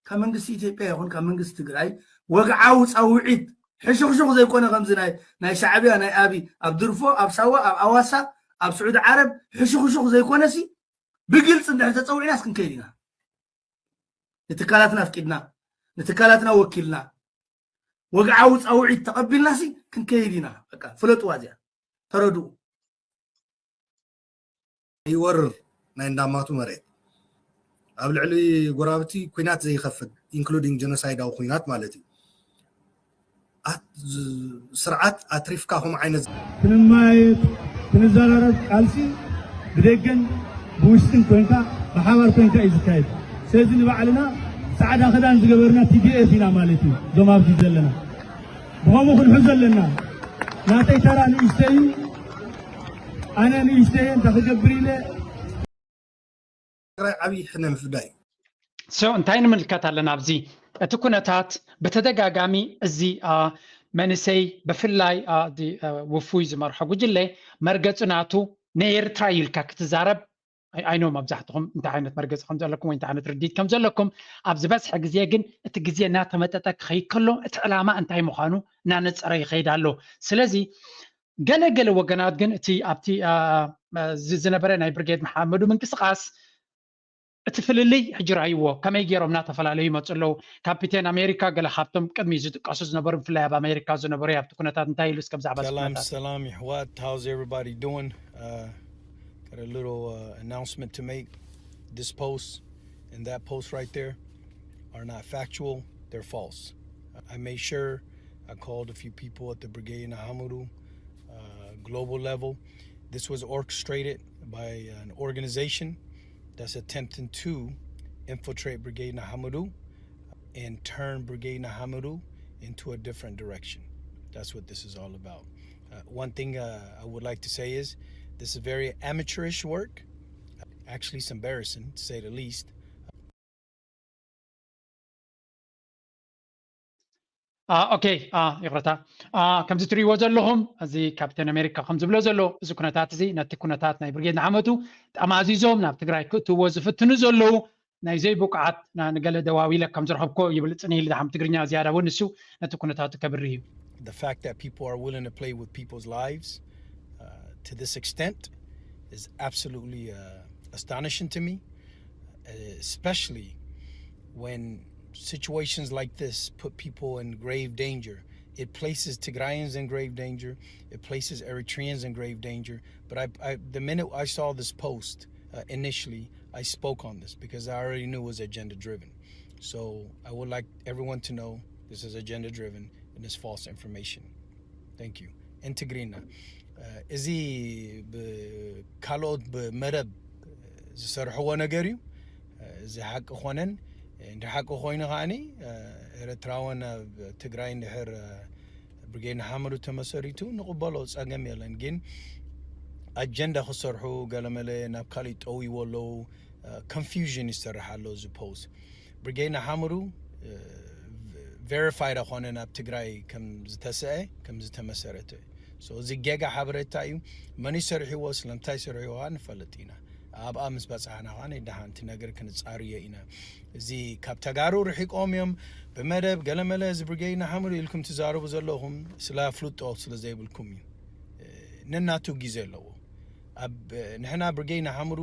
ካብ መንግስቲ ኢትዮጵያ ይኹን ካብ መንግስቲ ትግራይ ወግዓዊ ፃውዒት ሕሹኽሹኽ ዘይኮነ ከምዚ ናይ ናይ ሻዕብያ ናይ ኣቢ ኣብ ድርፎ ኣብ ሳዋ ኣብ ኣዋሳ ኣብ ስዑዲ ዓረብ ሕሹኽሹኽ ዘይኮነሲ ብግልፂ እንድሕር ተፀዊዕናስ ክንከይድ ኢና። ንትካላትና ኣፍቂድና ንትካላትና ወኪልና ወግዓዊ ፃውዒት ተቐቢልናሲ ክንከይድ ኢና። በቃ ፍለጥዋ እዚኣ ተረድኡ። ይወርር ናይ እንዳማቱ መሬት ኣብ ልዕሊ ጎረባብቲ ኩናት ዘይኸፍት including ጀኖሳይዳዊ ኩናት ማለት እዩ። ስርዓት ኣትሪፍካ ከምኡ ዓይነት ክንማየጥ ክንዘራረብ ቃልሲ ብደገን ብውሽጥን ኮንካ ብሓባር ኮንካ እዩ ዝካየድ። ስለዚ ንባዕልና ፃዕዳ ክዳን ዝገበርና ቲ ዲ ኤፍ ኢና ማለት እዩ። እዞም ኣብዚ ዘለና ብኸምኡ ክንሕዞ ኣለና። ናተይ ተራ ንእሽተይ እዩ። ኣነ ንእሽተይ እንታይ ክገብር ኢለ ትግራይ ዓብዪ ሕነ ምፍዳይ እዩ። እንታይ ንምልከት ኣለና ኣብዚ? እቲ ኩነታት ብተደጋጋሚ እዚ መንእሰይ ብፍላይ ውፉይ ዝመርሖ ጉጅለ መርገፂ ናቱ ንኤርትራ እዩ ኢልካ ክትዛረብ ኣይኖ መብዛሕትኹም እንታይ ዓይነት መርገፂ ከም ዘለኩም ወይ እንታይ ዓይነት ርዲት ከም ዘለኩም ኣብ ዝበዝሐ ግዜ ግን እቲ ግዜ እናተመጠጠ ክኸይድ ከሎ እቲ ዕላማ እንታይ ምዃኑ እናነፀረ ይኸይድ ኣሎ። ስለዚ ገለ ገለ ወገናት ግን እቲ ኣብቲ ዝነበረ ናይ ብርጌድ መሓመዱ ምንቅስቃስ እቲ ፍልልይ ሕጂ ራይዎ ከመይ ገይሮም እናተፈላለዩ ይመፁ ኣለዉ። ካፒቴን ኣሜሪካ ገለ ካብቶም ቅድሚ ዝጥቀሱ ዝነበሩ ብፍላይ ኣብ ኣሜሪካ ዝነበሩ ኣብቲ ኩነታት እንታይ ኢሉ እስከ ብዛዕባ ሰላም ሰላም ይሕዋት how's everybody doing uh, got a little uh, announcement to make this post and that post right there are not factual they're false I made sure I called a few people at the Brigade Nahamuru uh, global level. This was orchestrated by an organization that's attempting to infiltrate Brigade Nahamuru and turn Brigade Nahamuru into a different direction. That's what this is all about. Uh, one thing uh, I would like to say is this is very amateurish work. Actually, it's embarrassing, to say the least. ኦኬ፣ ይቕረታ። ከምዚ ትርእይዎ ዘለኹም፣ እዚ ካፕቴን ኣሜሪካ ከም ዝብሎ ዘሎ፣ እዚ ኩነታት እዚ ነቲ ኩነታት ናይ ብርጌድ ንሓመዱ ጠማዚዞም ናብ ትግራይ ክእትዎ ዝፍትኑ ዘለዉ ናይ ዘይብቕዓት ንገለ ደዋዊለ ከም ዝረኸብኮ ይብል ጽንሂል። ድሓም ትግርኛ ዝያዳ እውን ንሱ ነቲ ኩነታቱ ከብርህ እዩ። The fact that people are willing to play with people's lives uh, to this extent is absolutely uh, astonishing to me, uh, especially when situations like this put people in grave danger. It places Tigrayans in grave danger. It places Eritreans in grave danger. But I, I the minute I saw this post uh, initially, I spoke on this because I already knew it was agenda driven. So I would like everyone to know this is agenda driven and it's false information. Thank you. And Tigrina, እዚ ብካልኦት ብመደብ ዝሰርሕዎ ነገር እዩ። እዚ ሓቂ ኮነን እንዲ ሓቂ ኮይኑ ከዓኒ ኤርትራውን ኣብ ትግራይ እንድሕር ብርጌድ ንሓመዱ ተመሰሪቱ ንቕበሎ፣ ጸገም የለን። ግን ኣጀንዳ ክሰርሑ ገለመለ ናብ ካሊእ ጠውይዎ ኣለዉ። ኮንፊውዥን ይሰርሕ ኣሎ እዚ ፖስት። ብርጌድ ንሓመዱ ቬሪፋይድ ኣይኮነን ኣብ ትግራይ ከም ዝተስአ ከም ዝተመሰረተ። እዚ ጌጋ ሓበሬታ እዩ። መን ይሰርሕዎ ስለምንታይ ይሰርሕዎ ንፈልጥ ኢና። ኣብኣ ምስ በፃሕና ከዓ ደሓንቲ ነገር ክንፃርዮ ኢና። እዚ ካብ ተጋሩ ርሒቆም እዮም ብመደብ ገለመለ እዚ ብርጌድ ንሓመዱ ኢልኩም ትዛረቡ ዘለኹም ስለ ፍልጦ ስለ ዘይብልኩም እዩ። ነናቱ ግዜ ኣለዎ። ኣብ ንሕና ብርጌድ ንሓመዱ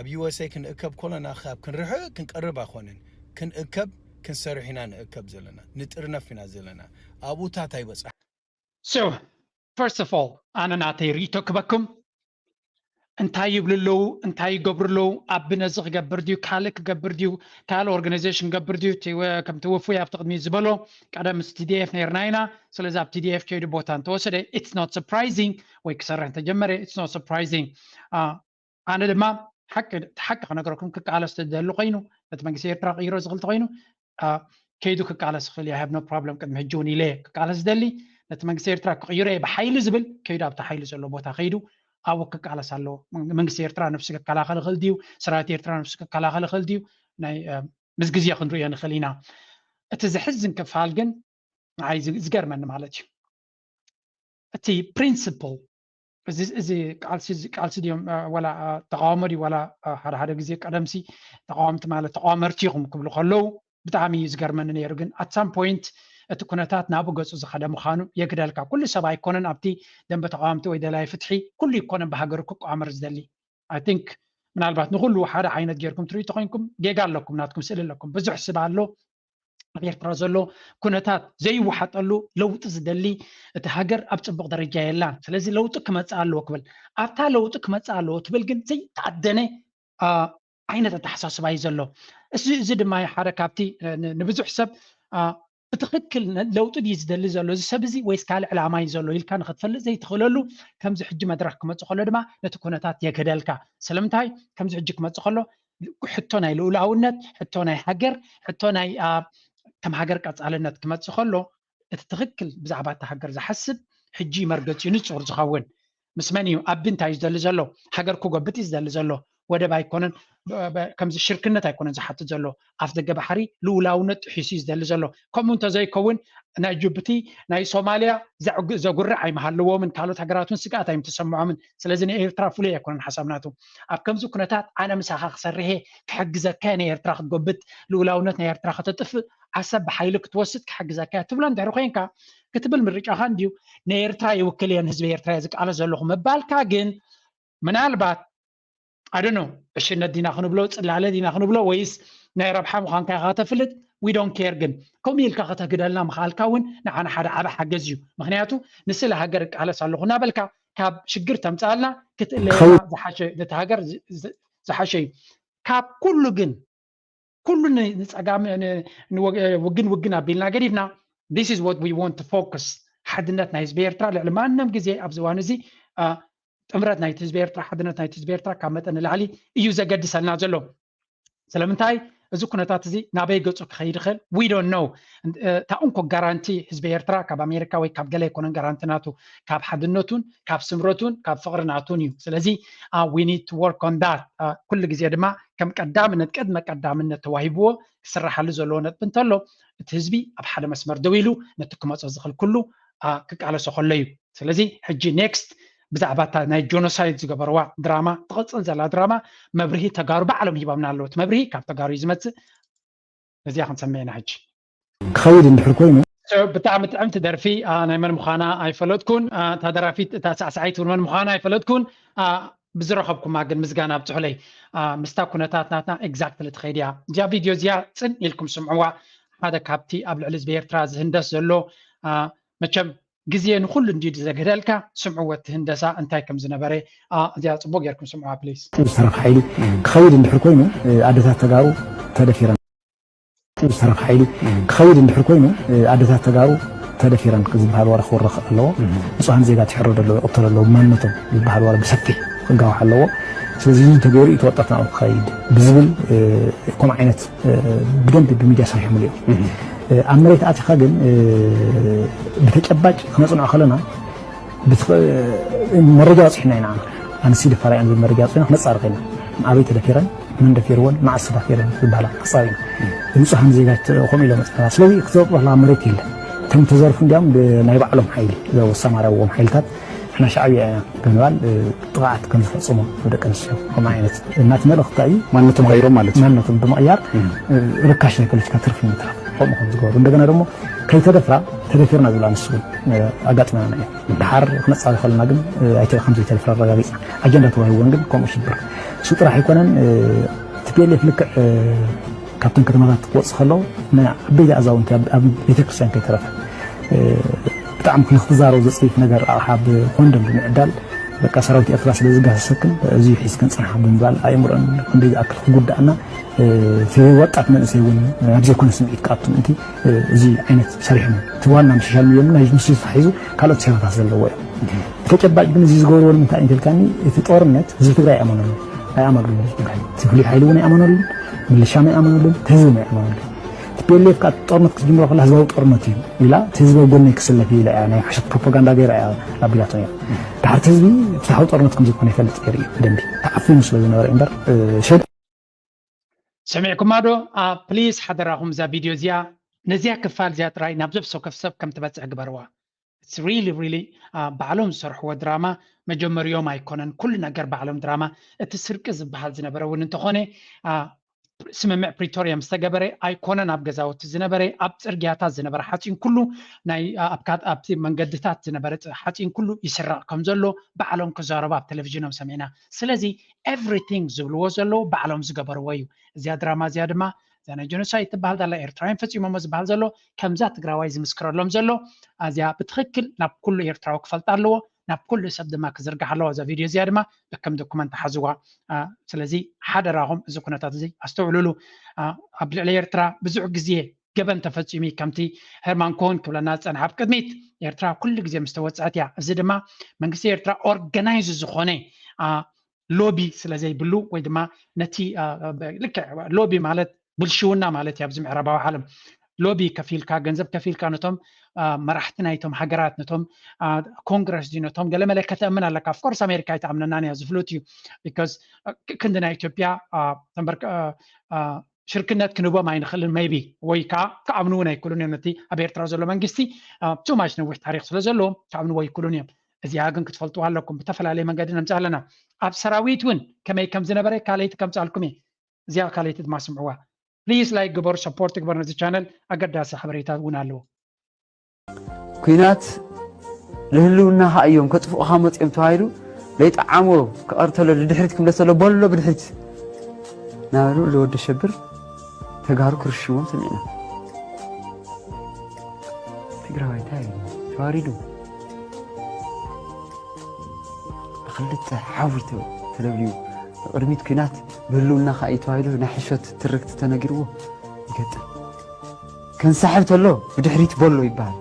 ኣብ ዩ ኤስ ኤ ክንእከብ ኮለና ካብ ክንርሕቅ ክንቀርብ ኣይኮነን። ክንእከብ ክንሰርሕ ኢና ንእከብ ዘለና፣ ንጥርነፍ ኢና ዘለና። ኣብኡታት ኣይበፃሕ። So first of all ኣነ ናተይ ርእይቶ ክበኩም እንታይ ይብሉ ኣለዉ እንታይ ይገብሩ ኣለዉ ኣብ ነዚ ክገብር ድዩ ካልእ ክገብር ድዩ ካልእ ኦርጋናይዜሽን ክገብር ድዩ ከምቲ ውፉይ ኣብቲ ቅድሚ ዝበሎ ቀደም ምስ ቲ ዲ ኤፍ ነርና ኢና ስለዚ ኣብ ቲ ዲ ኤፍ ከይዱ ቦታ እንተወሰደ it's not surprising ወይ ክሰርሕ እንተጀመረ it's not surprising ኣነ ድማ ሓቂ ሓቂ ክነገረኩም ክቃለስ ትደሊ ኮይኑ ነቲ መንግስቲ ኤርትራ ክይሮ ዝኽእል ተኮይኑ ከይዱ ክቃለስ ይኽእል እየ have no problem ቅድሚ ሕጂ እውን ኢለ ክቃለስ ዝደሊ ነቲ መንግስቲ ኤርትራ ክቕይሮ እየ ብሓይሊ ዝብል ከይዱ ኣብቲ ሓይሊ ዘሎ ቦታ ከይዱ ኣብኡ ክቃለስ ኣለዎ መንግስቲ ኤርትራ ነብሱ ክከላኸል ይኽእል ድዩ ሰራዊት ኤርትራ ነብሱ ክከላኸል ይኽእል ድዩ ናይ ምስ ግዜ ክንርእዮ ንኽእል ኢና እቲ ዘሕዝን ክፋል ግን ንዓይ ዝገርመኒ ማለት እዩ እቲ principle እዚ ቃልሲ ቃልሲ ድዮም ዋላ ተቃውሞ ድዩ ዋላ ሓደ ሓደ ግዜ ቀደምሲ ተቃወምቲ ማለት ተቃወመርቲ ኢኹም ክብሉ ከለዉ ብጣዕሚ እዩ ዝገርመኒ ነይሩ ግን at some point እቲ ኩነታት ናብኡ ገፁ ዝኸደ ምዃኑ የግደልካ ኩሉ ሰብ ኣይኮነን ኣብቲ ደንበ ተቃወምቲ ወይ ደላይ ፍትሒ ኩሉ ይኮነን ብሃገሩ ክቋመር ዝደሊ I think ምናልባት ንኩሉ ሓደ ዓይነት ጌርኩም ትርኢ ተኮይንኩም ጌጋ ኣለኩም ናትኩም ስእሊ ኣለኩም ብዙሕ ስብ ኣሎ ኣብ ኤርትራ ዘሎ ኩነታት ዘይወሓጠሉ ለውጢ ዝደሊ እቲ ሃገር ኣብ ፅቡቅ ደረጃ የላን ስለዚ ለውጢ ክመፅእ ኣለዎ ክብል ኣብታ ለውጢ ክመፅእ ኣለዎ ትብል ግን ዘይተኣደነ ዓይነት ኣተሓሳስባ እዩ ዘሎ እዚ ድማ ሓደ ካብቲ ንብዙሕ ሰብ ብትኽክል ለውጢ ድዩ ዝደሊ ዘሎ እዚ ሰብ እዚ ወይስ ካልእ ዕላማ እዩ ዘሎ ኢልካ ንክትፈልጥ ዘይትኽእለሉ ከምዚ ሕጂ መድረክ ክመፅእ ከሎ ድማ ነቲ ኩነታት የግህደልካ ስለምንታይ ከምዚ ሕጂ ክመፅእ ከሎ ሕቶ ናይ ልኡላውነት ሕቶ ናይ ሃገር ሕቶ ናይ ከም ሃገር ቀፃልነት ክመፅእ ከሎ እቲ ትኽክል ብዛዕባ እቲ ሃገር ዝሓስብ ሕጂ መርገፂኡ ንፁር ዝኸውን ምስ መን እዩ ኣቢ እንታይ እዩ ዝደሊ ዘሎ ሃገር ክጎብጥ እዩ ዝደሊ ዘሎ ወደብ ኣይኮነን ከምዚ ሽርክነት ኣይኮነን ዝሓትት ዘሎ ኣፍ ደገ ባሕሪ ልኡላውነት ጥሒሱ እዩ ዝደሊ ዘሎ ከምኡ እንተዘይከውን ናይ ጅቡቲ ናይ ሶማልያ ዘጉርዕ ኣይመሃልዎምን ካልኦት ሃገራት እውን ስግኣት ኣይምተሰምዖምን ስለዚ ንኤርትራ ፍሉይ ኣይኮነን ሓሳብ ናቱ ኣብ ከምዚ ኩነታት ኣነ ምሳኻ ክሰርሔ ክሕግዘካ ናይ ኤርትራ ክትጎብት ልኡላውነት ናይ ኤርትራ ከተጥፍእ ዓሰብ ብሓይሊ ክትወስድ ክሕግዘካ ትብሎ እንድሕር ኮይንካ ክትብል ምርጫኻ እንድዩ ንኤርትራ ይውክል እየን ህዝቢ ኤርትራ እየ ዝቃለስ ዘለኹ ምባልካ ግን ምናልባት ኣደኖ ዕሽነት ዲና ክንብሎ ፅላለ ዲና ክንብሎ ወይስ ናይ ረብሓ ምዃንካ ኢኻ ከተፍልጥ we don't care ግን ከምኡ ኢልካ ከተግደልና ምኽኣልካ እውን ንዓና ሓደ ዓቢ ሓገዝ እዩ ምክንያቱ ንስለ ሃገር እቃለስ ኣለኹ እናበልካ ካብ ሽግር ተምፅኣልና ክትእለየና ዝሓሸ ነቲ ሃገር ዝሓሸ እዩ ካብ ኩሉ ግን ኩሉ ንፀጋም ውግን ውግን ኣቢልና ገዲፍና this is what we want to focus። ሓድነት ናይ ህዝቢ ኤርትራ ልዕሊ ማንም ግዜ ኣብዚ እዋን እዚ ጥምረት ናይቲ ህዝቢ ኤርትራ፣ ሓድነት ናይቲ ህዝቢ ኤርትራ ካብ መጠን ንላዕሊ እዩ ዘገድሰልና ዘሎ። ስለምንታይ እዚ ኩነታት እዚ ናበይ ገጹ ክኸይድ ይኽእል? We don't know። እታ እንኮ ጋራንቲ ህዝቢ ኤርትራ ካብ ኣሜሪካ ወይ ካብ ገለ ኣይኮነን ጋራንቲ ናቱ፣ ካብ ሓድነቱን ካብ ስምረቱን ካብ ፍቕሪ ናቱን እዩ። ስለዚ we need to work on that። ኩሉ ግዜ ድማ ከም ቀዳምነት ቅድመ ቀዳምነት ተዋሂብዎ ክስራሓሉ ዘለዎ ነጥቢ እንተሎ እቲ ህዝቢ ኣብ ሓደ መስመር ደው ኢሉ ነቲ ክመጾ ዝኽእል ኩሉ ክቃለሶ ከሎ እዩ። ስለዚ ሕጂ ኔክስት ብዛዕባ እታ ናይ ጆኖሳይድ ዝገበርዋ ድራማ ትቕጽል ዘላ ድራማ መብርሂ ተጋሩ ባዕሎም ሂቦምና ኣለዉ። እቲ መብርሂ ካብ ተጋሩ እዩ ዝመጽእ። ነዚኣ ክንሰምዕ ኢና ሕጂ። ክኸይድ እንድሕር ኮይኑ ብጣዕሚ ጥዕምቲ ደርፊ። ናይ መን ምዃና ኣይፈለጥኩን። እታ ደራፊት እታ ሳዕሳዒት እውን መን ምዃና ኣይፈለጥኩን። ብዝረኸብኩማ ግን ምስጋና ኣብፅሑለይ። ምስታ ኩነታት ናትና ኤግዛክትሊ ትኸይድ እያ። እዚኣ ቪድዮ እዚኣ ፅን ኢልኩም ስምዕዋ። ሓደ ካብቲ ኣብ ልዕሊ ህዝቢ ኤርትራ ዝህንደስ ዘሎ መቸም ግዜ ንኩሉ እንዲ ዘግህደልካ ስምዕዎ እቲ ህንደሳ እንታይ ከም ዝነበረ። እዚኣ ፅቡቅ ጌርኩም ስምዕዋ ፕሊስ። ዝተረፍ ሓይሊ ክኸይድ እንድሕር ኮይኑ ኣደታት ተጋሩ ተደፊረን ዝተረፍ ሓይሊ ክኸይድ እንድሕር ኮይኑ ኣደታት ተጋሩ ተደፊረን ዝበሃል ወረ ክወረኽ ኣለዎ። ንጹሃን ዜጋ ትሕረዶ ኣለዎ፣ ይቕተሉ ኣለዎ፣ ብማንነቶም ዝበሃል ወረ ብሰፊሕ ክጋዋሕ ኣለዎ። ስለዚ እዚ ተገይሩ እዩ ተወጣት ናብኡ ክኸይድ ብዝብል ከምኡ ዓይነት ብደንቢ ብሚድያ ሰሪሖምሉ እዮም። ኣብ መሬት ኣቲኻ ግን ብተጨባጭ ክነጽንዖ ከለና መረጃ ኣውፂሕና ኢና። ኣንስቲ ደፋራ እየን ዝብል መረጃ ኣውፂና ክነፃርቕ ኢና። ኣበይ ተደፊረን፣ መን ደፊርወን፣ መዓስ ተዳፊረን ዝበሃላ ክፃብ ኢና። ንፁሃን ዜጋ ከምኡ ኢሎም መፅናና። ስለዚ ክትዘርቑ ከለካ መሬት የለን። እቶም ተዘርፉ እንዲያም ብናይ ባዕሎም ሓይሊ ዘወሳማራዎም ሓይልታት ንሕና ሻዕብያ ኢና ብምባል ጥቕዓት ከም ዝፈፅሙ ደቂ ኣንስትዮ ከምኡ ዓይነት እናቲ መልእኽቲ እዩ። ማንነቶም ቀይሮም ማለት እዩ። ማንነቶም ብምቕያር ርካሽ ናይ ፖለቲካ ትርፊ ንምትራፍ ከምኡ ከም ዝገበሩ እንደገና ደግሞ ከይተደፍራ ተደፊርና ዝብላ ኣንስቲ እውን ኣጋጢመና እዩ። ድሓር ክነፃሪ ከለና ግን ኣይተ ከም ዘይተደፍራ ኣረጋጊፅና። ኣጀንዳ ተዋሂብወን ግን ከምኡ ሽብር እሱ ጥራሕ ኣይኮነን። ቲፒኤልኤፍ ልክዕ ካብተን ከተማታት ክወፅእ ከለዉ ናይ ዓበይቲ ኣዛውንቲ ኣብ ቤተክርስትያን ከይተረፈ ብጣዕሚ ንክትዛረቡ ዘፅይፍ ነገር ኣቕሓ ብኮንደም ብምዕዳል በቃ ሰራዊት ኤርትራ ስለ ዝጋሰሰክን እዚ ሒዝክን ፅንሓ ብምባል ኣእምሮን ክንደይ ዝኣክል ክጉዳእና እቲ ወጣት መንእሰይ እውን ናብ ዘይኮነ ስምዒት ክኣቱ ምእንቲ እዚ ዓይነት ሰሪሖም እቲ ዋና ምስ ሻል ሚዮን ናይ ምስ ተታሒዙ ካልኦት ሴራታት ዘለዎ እዮም። ብተጨባጭ ግን እዚ ዝገብርዎ ንምንታይ እንተልካኒ እቲ ጦርነት ህዝቢ ትግራይ ኣይኣመነሉ ኣይኣመሉን። ህዝቢ ትግራይ እቲ ፍሉይ ሓይሊ እውን ኣይኣመነሉን፣ ምልሻ ኣይኣመነሉን፣ ህዝቢ ኣይኣመነሉን። ቲፒኤልኤፍ ከዓ ጦርነት ክትጅምሮ ከላ ህዝባዊ ጦርነት እዩ ኢላ እቲ ህዝቢ ኣብ ጎነይ ክስለፍ እዩ ኢላ እያ ናይ ሓሸት ፕሮፓጋንዳ ገይራ እያ ኣቢላቶ እያ። ድሓርቲ ህዝቢ ፍትሓዊ ጦርነት ከም ዘይኮነ ይፈልጥ ነይሩ እዩ ብደንቢ ተዓፊኑ ስለ ዝነበረ እምበር ሸ ሰሚዕኩማ ዶ? ፕሊስ ሓደራኹም እዛ ቪድዮ እዚኣ ነዚኣ ክፋል እዚኣ ጥራይ ናብ ሰብ ሰብ ከም ትበፅሕ ግበርዋ። It's really really ባዕሎም ዝሰርሕዎ ድራማ መጀመሪኦም ኣይኮነን። ኩሉ ነገር ባዕሎም ድራማ። እቲ ስርቂ ዝበሃል ዝነበረ እውን እንተኾነ ስምምዕ ፕሪቶርያ ምስ ተገበረ ኣይኮነን ኣብ ገዛውቲ ዝነበረ ኣብ ፅርግያታት ዝነበረ ሓፂን ኩሉ ናይ ኣብቲ መንገድታት ዝነበረ ሓፂን ኩሉ ይስረቕ ከም ዘሎ ባዕሎም ክዛረቡ ኣብ ቴሌቪዥኖም ሰሚዕና። ስለዚ everything ዝብልዎ ዘለዉ ባዕሎም ዝገበርዎ እዩ። እዚኣ ድራማ እዚኣ ድማ እዛ ናይ ጀኖሳይድ ትበሃል ዳላ ኤርትራውያን ፈፂሞሞ ዝበሃል ዘሎ ከምዛ ትግራዋይ ዝምስክረሎም ዘሎ እዚኣ ብትኽክል ናብ ኩሉ ኤርትራዊ ክፈልጣ ኣለዎ። ናብ ኩሉ ሰብ ድማ ክዝርግሓ ኣለዎ። እዛ ቪድዮ እዚኣ ድማ ከም ዶኩመንት ሓዝዋ። ስለዚ ሓደራኹም እዚ ኩነታት እዚ ኣስተውዕሉሉ። ኣብ ልዕሊ ኤርትራ ብዙሕ ግዜ ገበን ተፈፂሙ ከምቲ ሄርማን ኮን ክብለና ዝፀንሓ ኣብ ቅድሚት ኤርትራ ኩሉ ግዜ ምስ ተወፅዐት እያ። እዚ ድማ መንግስቲ ኤርትራ ኦርጋናይዝ ዝኾነ ሎቢ ስለ ዘይብሉ ወይ ድማ ነቲ ልክዕ ሎቢ ማለት ብልሽውና ማለት እዩ። ኣብዚ ምዕራባዊ ዓለም ሎቢ ከፊልካ ገንዘብ ከፊልካ ነቶም መራሕቲ ናይቶም ሃገራት ነቶም ኮንግረስ ድዩ ነቶም ገለመለ ከተእምን ኣለካ። ኦፍኮርስ ኣሜሪካ ኣይትኣምነናን እያ ዝፍሉጥ እዩ። ቢካዝ ክንዲ ናይ ኢትዮጵያ ሽርክነት ክንቦም ኣይንኽእልን maybe ወይ ከዓ ክኣምኑ እውን ኣይክእሉን እዮም። ነቲ ኣብ ኤርትራ ዘሎ መንግስቲ too much ነዊሕ ታሪክ ስለ ዘለዎም ክኣምንዎ ኣይክእሉን እዮም። እዚኣ ግን ክትፈልጥዋ ኣለኩም። ብተፈላለየ መንገዲ ነምፅእ ኣለና። ኣብ ሰራዊት እውን ከመይ ከም ዝነበረ ካልኣይቲ ከምፅኣልኩም እየ። እዚኣ ካልኣይቲ ድማ ስምዕዋ። ፕሊስ ላይክ ግበሩ፣ ሰፖርት ግበሩ ነዚ ቻነል። ኣገዳሲ ሓበሬታ እውን ኣለዎ። ኲናት ንህልውናኻ እዮም ከጥፍኡኻ መፅኦም ተባሂሉ ዘይጠዓሞ ክቐርተሎ ንድሕሪት ክምለሰሎ በሎ ብድሕሪት ናበሉ ለወዲ ሸብር ተጋሩ ክርሽዎም ሰሚዕና። ትግራዋይ እንታይ ተዋሪዱ ብክልተ ሓዊ ተለብልዩ ንቅድሚት ኲናት ብህልውናኻ እዩ ተባሂሉ ናይ ሕሾት ትርክቲ ተነጊርዎ ይገጥም። ከንሳሕብ ተሎ ብድሕሪት ቦሎ ይበሃል።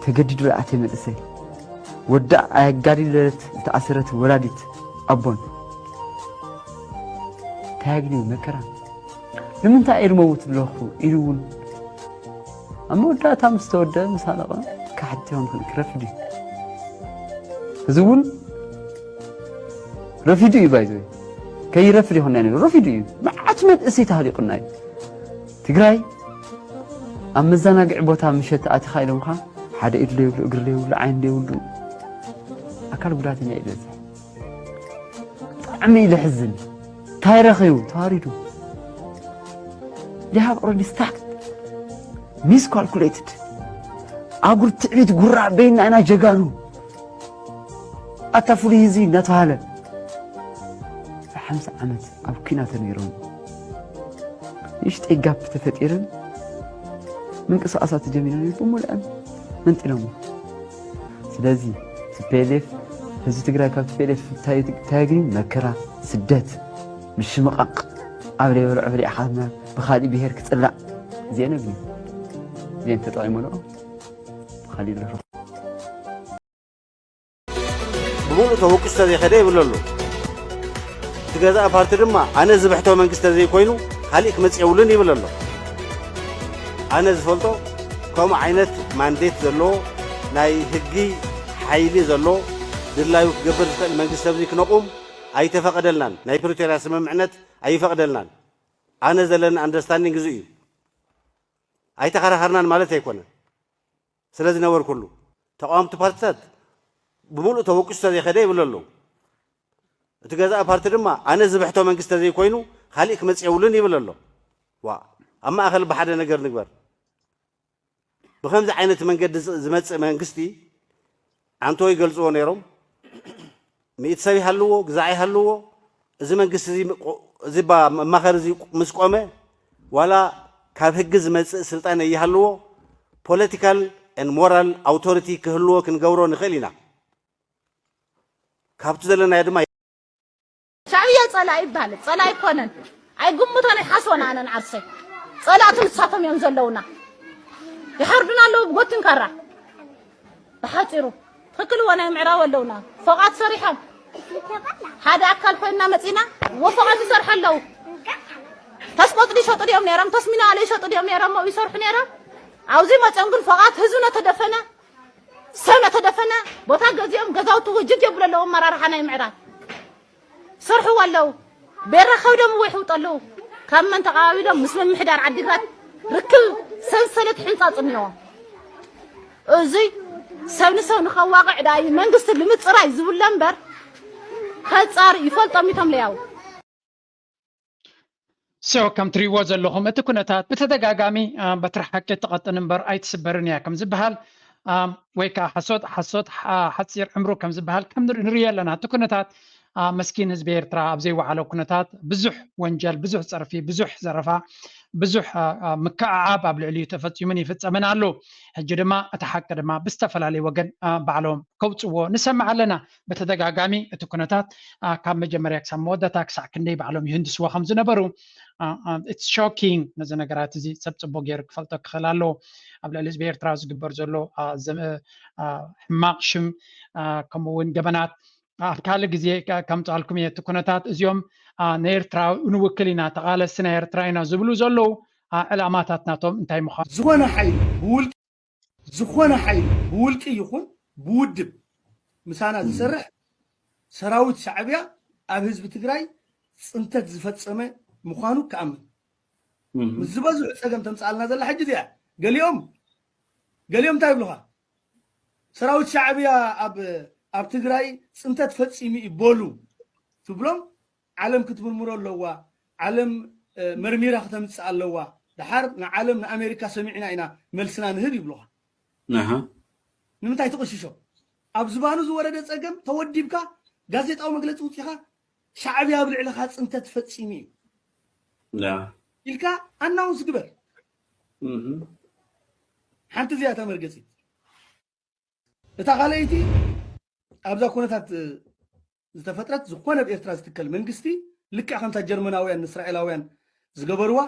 ተገዲዱ ለኣተ መንእሰይ ወዳእ ኣየጋድል ለለት ዝተኣሰረት ወላዲት ኣቦን እንታይ ኣግንዩ መከራ ንምንታይ እየ ዝመውት ኣለኹ ኢሉ እውን ኣብ መወዳእታ ምስ ተወደአ ምስ ኣለቐ ክሓትት ይኸውን ክረፍድ እዩ። እዚ እውን ረፊዱ እዩ ባይዘ ከይረፍድ ይኹን ናይ ረፊዱ እዩ። መዓት መንእሰይ ተሃሊቁና እዩ። ትግራይ ኣብ መዘናግዒ ቦታ ምሸት ኣቲኻ ኢሎምኻ ሓደ ኢድ ዘይብሉ እግሪ ዘይብሉ ዓይኒ ዘይብሉ ኣካል ጉዳተኛ እዩ ዝበዝሕ። ብጣዕሚ እዩ ዘሕዝን። እንታይ ረኺቡ ተዋሪዱ። They have already stacked, miscalculated. ኣጉር ትዕቢት ጉራ በይና ኢና ጀጋኑ ኣታ ፍሉይ ህዝቢ እናተባሃለ ሓምሳ ዓመት ኣብ ኲናት ነይሮም። ንእሽተይ ጋፕ ተፈጢርን ምንቅስቃሳት ተጀሚሮም እዩ ብምሉአን መንጢሎሞ። ስለዚ ቲፒኤልኤፍ ህዝቢ ትግራይ ካብ ቲፒኤልኤፍ እንታይ እንታይ ኣግንዩ? መከራ፣ ስደት፣ ምሽምቓቕ፣ ኣብ ዘይበልዖ በሊዕኻ ብኻሊእ ብሄር ክጽላእ እዚአን ኣግንዩ። እዚአን ተጠቒሙ ኣለዎ። ብኻሊእ ዝረኸቦ ብምሉእ ተወቂሱ ተዘይኸደ ይብል ኣሎ። እቲ ገዛኢ ፓርቲ ድማ ኣነ ዝብሕቶ መንግስቲ ተዘይኮይኑ ካሊእ ክመጽእ የብሉን ይብል ኣሎ። ኣነ ዝፈልጦ ከምኡ ዓይነት ማንዴት ዘለዎ ናይ ህጊ ሓይሊ ዘለዎ ድላዩ ክገብር ዝኽእል መንግስቲ ኣብዚ ክነቑም ኣይተፈቐደልናን። ናይ ፕሪቶርያ ስምምዕነት ኣይፈቕደልናን። ኣነ ዘለኒ ኣንደርስታንዲንግ እዚ እዩ። ኣይተኸራኸርናን ማለት ኣይኮነን። ስለ ዝነበርኩሉ ተቃወምቲ ፓርትታት ብምሉእ ተወቂሱ ተዘይኸደ ይብል ኣለዉ። እቲ ገዛኢ ፓርቲ ድማ ኣነ ዝብሕቶ መንግስቲ ተዘይኮይኑ ካሊእ ክመፅእ የብሉን ይብል ኣሎ። ዋ ኣብ ማእኸል ብሓደ ነገር ንግበር። ብኸምዚ ዓይነት መንገዲ ዝመፅእ መንግስቲ ዓንቶ ይገልፅዎ ነይሮም። ሚእቲ ሰብ ይሃልዎ ግዛዕ ይሃልዎ እዚ መንግስቲ እዚ እዚ ባ መማኸሪ እዚ ምስ ቆመ ዋላ ካብ ህጊ ዝመፅእ ስልጣን ይሃልዎ political and moral authority ክህልዎ ክንገብሮ ንኽእል ኢና። ካብቲ ዘለናዮ ድማ ሻዕብያ ፀላኢ ይባል ፀላኢ ኣይኮነን ኣይግምቶን ኣይሓስቦን ኣነ ንዓርሰይ ፀላእቲ ንሳቶም እዮም ዘለውና ይሓርዱና ኣለዉ ብጎትን ካራ ብሓፂሩ ትኽክል እዎ ናይ ምዕራብ ኣለውና ፎቓት ሰሪሖም ሓደ ኣካል ኮይንና መፂና እዎ ፎቓት ይሰርሑ ኣለዉ ተስቆጥሊ ይሸጡ ድዮም ነይሮም ተስሚናዋለ ይሸጡ ድዮም ነይሮም ኣብኡ ይሰርሑ ነይሮም ኣብዚ መፅኦም ግን ፎቓት ህዝቢ ነተደፈነ ሰብ ነተደፈነ ቦታ ገዚኦም ገዛውቲ ውጅድ የብሉ ኣለዉ ኣመራርሓ ናይ ምዕራብ ይሰርሕዎ ኣለዉ ቤራ ከብዶም እዎ ይሕውጡ ኣለዉ ካብ መን ተቐባቢሎም ምስ ምምሕዳር ዓዲግራት ርክብ ሰንሰለት ሕንፃፅ እኒኦ እዙይ ሰብ ንሰብ ንኸዋቕዕ ደኣ እዩ መንግስቲ ንምፅራይ ዝብሎ እምበር ከፃር ይፈልጦም እዩ ቶም ለያው So ከም ትሪእዎ ዘለኹም እቲ ኩነታት ብተደጋጋሚ በትሪ ሓቂ ትቐጥን እምበር ኣይትስበርን እያ ከም ዝበሃል ወይ ከዓ ሓሶት ሓሶት ሓፂር ዕምሩ ከም ዝበሃል ከም ንሪኦ ኣለና እቲ ኩነታት መስኪን ህዝቢ ኤርትራ ኣብ ዘይወዓሎ ኩነታት ብዙሕ ወንጀል ብዙሕ ፀርፊ ብዙሕ ዘረፋ ብዙሕ ምክዕዓብ ኣብ ልዕሊኡ ተፈፂሙን ይፍፀምን ኣሎ ሕጂ ድማ እቲ ሓቂ ድማ ብዝተፈላለየ ወገን ባዕሎም ከውፅዎ ንሰምዕ ኣለና ብተደጋጋሚ እቲ ኩነታት ካብ መጀመርያ ክሳብ መወዳእታ ክሳዕ ክንደይ ባዕሎም ይህንድስዎ ከም ዝነበሩ it's shocking ነዚ ነገራት እዚ ሰብ ፅቡቅ ገይሩ ክፈልጦ ክኽእል ኣለዎ ኣብ ልዕሊ ህዝቢ ኤርትራ ዝግበር ዘሎ ሕማቅ ሽም ከምኡ እውን ገበናት ኣብ ካልእ ግዜ ከምፅኣልኩም እየ እቲ ኩነታት እዚኦም ንኤርትራ ንውክል ኢና ተቃለስቲ ናይ ኤርትራ ኢና ዝብሉ ዘለዉ ዕላማታት ናቶም እንታይ ምዃኑ ዝኾነ ሓይሊ ብውልቂ ዝኾነ ሓይሊ ብውልቂ ይኹን ብውድብ ምሳና ዝሰርሕ ሰራዊት ሻዕብያ ኣብ ህዝቢ ትግራይ ፅንተት ዝፈፀመ ምዃኑ ክኣምን ምስ ዝበዝሑ ፀገም ተምፅኣልና ዘላ ሕጂ እዚኣ ገሊኦም ገሊኦም እንታይ ይብሉኻ ሰራዊት ሻዕብያ ኣብ ኣብ ትግራይ ፅንተት ፈፂሙ እዩ በሉ ትብሎም ዓለም ክትምርምሮ ኣለዋ ዓለም መርሚራ ክተምፅእ ኣለዋ ደሓር ንዓለም ንኣሜሪካ ሰሚዕና ኢና መልስና ንህብ ይብሉኻ ንምንታይ ትቕሽሾ ኣብ ዝባኑ ዝወረደ ፀገም ተወዲብካ ጋዜጣዊ መግለፂ ውፂኻ ሻዕብያ ኣብ ልዕልኻ ፅንተት ፈፂሙ እዩ ኢልካ ኣናውንስ ግበር ሓንቲ እዚኣ ተመርገፂት እታ ካልኣይቲ ኣብዛ ኩነታት ዝተፈጥረት ዝኾነ ኣብ ኤርትራ ዝትከል መንግስቲ ልክዕ ከምታ ጀርመናውያን ንእስራኤላውያን ዝገበርዋ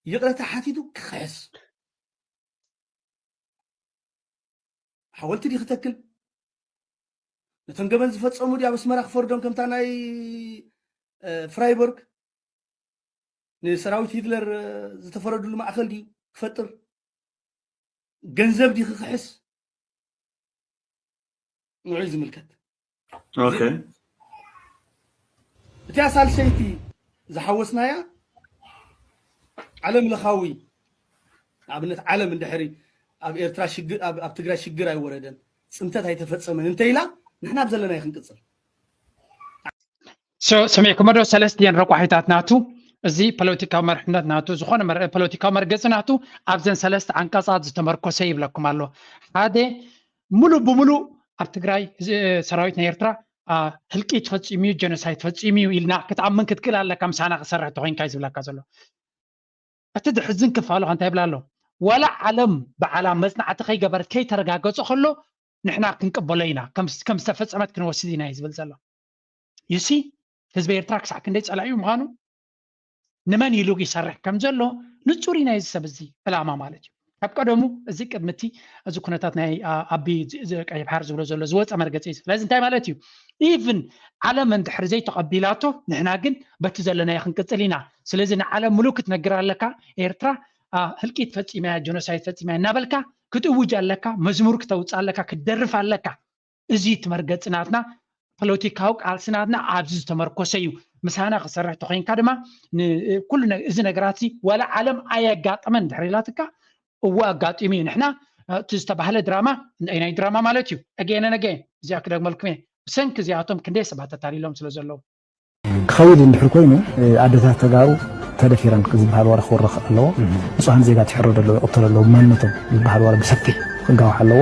ይቕረታ ሓቲቱ ክኽሕስ፣ ሓወልቲ ድዩ ክተክል? ነቶም ገበን ዝፈጸሙ ድዩ ኣብ ኣስመራ ክፈርዶም ከምታ ናይ ፍራይበርግ ንሰራዊት ሂትለር ዝተፈረድሉ ማእከል ድዩ ክፈጥር? ገንዘብ ድዩ ክኽሕስ? ንዑ ዝምልከት ኦኬ እቲያ ሳልሰይቲ ዝሓወስናያ ዓለም ለኻዊ ንኣብነት ዓለም እንድሕሪ ኣብ ኤርትራ ሽግር ኣብ ትግራይ ሽግር ኣይወረደን፣ ፅንተት ኣይተፈፀመን እንተ ኢላ ንሕና ኣብ ዘለናዮ ክንቅፅል። ሰሚዕኩሞ ዶ? ሰለስቲኤን ረቋሒታት ናቱ፣ እዚ ፖለቲካዊ መርሕነት ናቱ፣ ዝኾነ ፖለቲካዊ መርገፂ ናቱ ኣብዘን ሰለስተ ዓንቀፃት ዝተመርኮሰ ይብለኩም ኣሎ። ሓደ፣ ሙሉእ ብሙሉእ ኣብ ትግራይ ሰራዊት ናይ ኤርትራ ህልቂት ፈፂሙ እዩ፣ ጀኖሳይድ ፈፂሙ እዩ ኢልና ክትኣምን ክትክእል ኣለካ፣ ምሳና ክሰርሕ ተኮይንካ እዩ ዝብለካ ዘሎ። እቲ ዝሕዝን ክፋሉ እንታይ ይብላ ኣሎ? ዋላ ዓለም ብዓላ መፅናዕቲ ከይገበረት ከይተረጋገፀ ከሎ ንሕና ክንቅበሎ ኢና፣ ከም ዝተፈፀመት ክንወስድ ኢና እዩ ዝብል ዘሎ። ዩሲ ህዝቢ ኤርትራ ክሳዕ ክንደይ ፀላዩ ምዃኑ፣ ንመን ኢሉ ይሰርሕ ከም ዘሎ ንፁር እዩ ናይዚ ሰብ እዚ ዕላማ ማለት እዩ። ካብ ቀደሙ እዚ ቅድሚ እቲ እዚ ኩነታት ናይ ኣቢ ቀይ ባሕር ዝብሎ ዘሎ ዝወፀ መርገፂ እዩ። ስለዚ እንታይ ማለት እዩ? ኢቭን ዓለም እንድሕር ዘይተቐቢላቶ ንሕና ግን በቲ ዘለናዮ ክንቅፅል ኢና። ስለዚ ንዓለም ሙሉእ ክትነግር ኣለካ ኤርትራ ህልቂት ፈፂማ እያ፣ ጀኖሳይድ ፈፂማ እያ እናበልካ ክትእውጅ ኣለካ፣ መዝሙር ክተውፅእ ኣለካ፣ ክትደርፍ ኣለካ። እዚ እቲ መርገፂ ናትና፣ ፖለቲካዊ ቃልሲ ናትና ኣብዚ ዝተመርኮሰ እዩ። ምሳና ክሰርሕ ተኮይንካ ድማ ኩሉ እዚ ነገራት ዋላ ዓለም ኣየጋጠመን እንድሕር ኢላትካ እዎ ኣጋጢሙ እዩ። ንሕና እቲ ዝተባህለ ድራማ ናይ ድራማ ማለት እዩ። ኣገየነ ነገ እዚኣ ክደግመልኩም እየ። ብሰንኪ እዚኣቶም ክንደይ ሰባት ተታሊሎም ስለ ዘለዉ ክኸይድ እንድሕር ኮይኑ ኣደታት ተጋሩ ተደፊረን ዝበሃል ወረ ክውረኽ ኣለዎ። ንፁሃን ዜጋ ትሕረዱ ኣለዎ፣ ይቕተሉ ኣለዎ፣ ማንነቶም ዝበሃል ወረ ብሰፊሕ ክጋዋሕ ኣለዎ።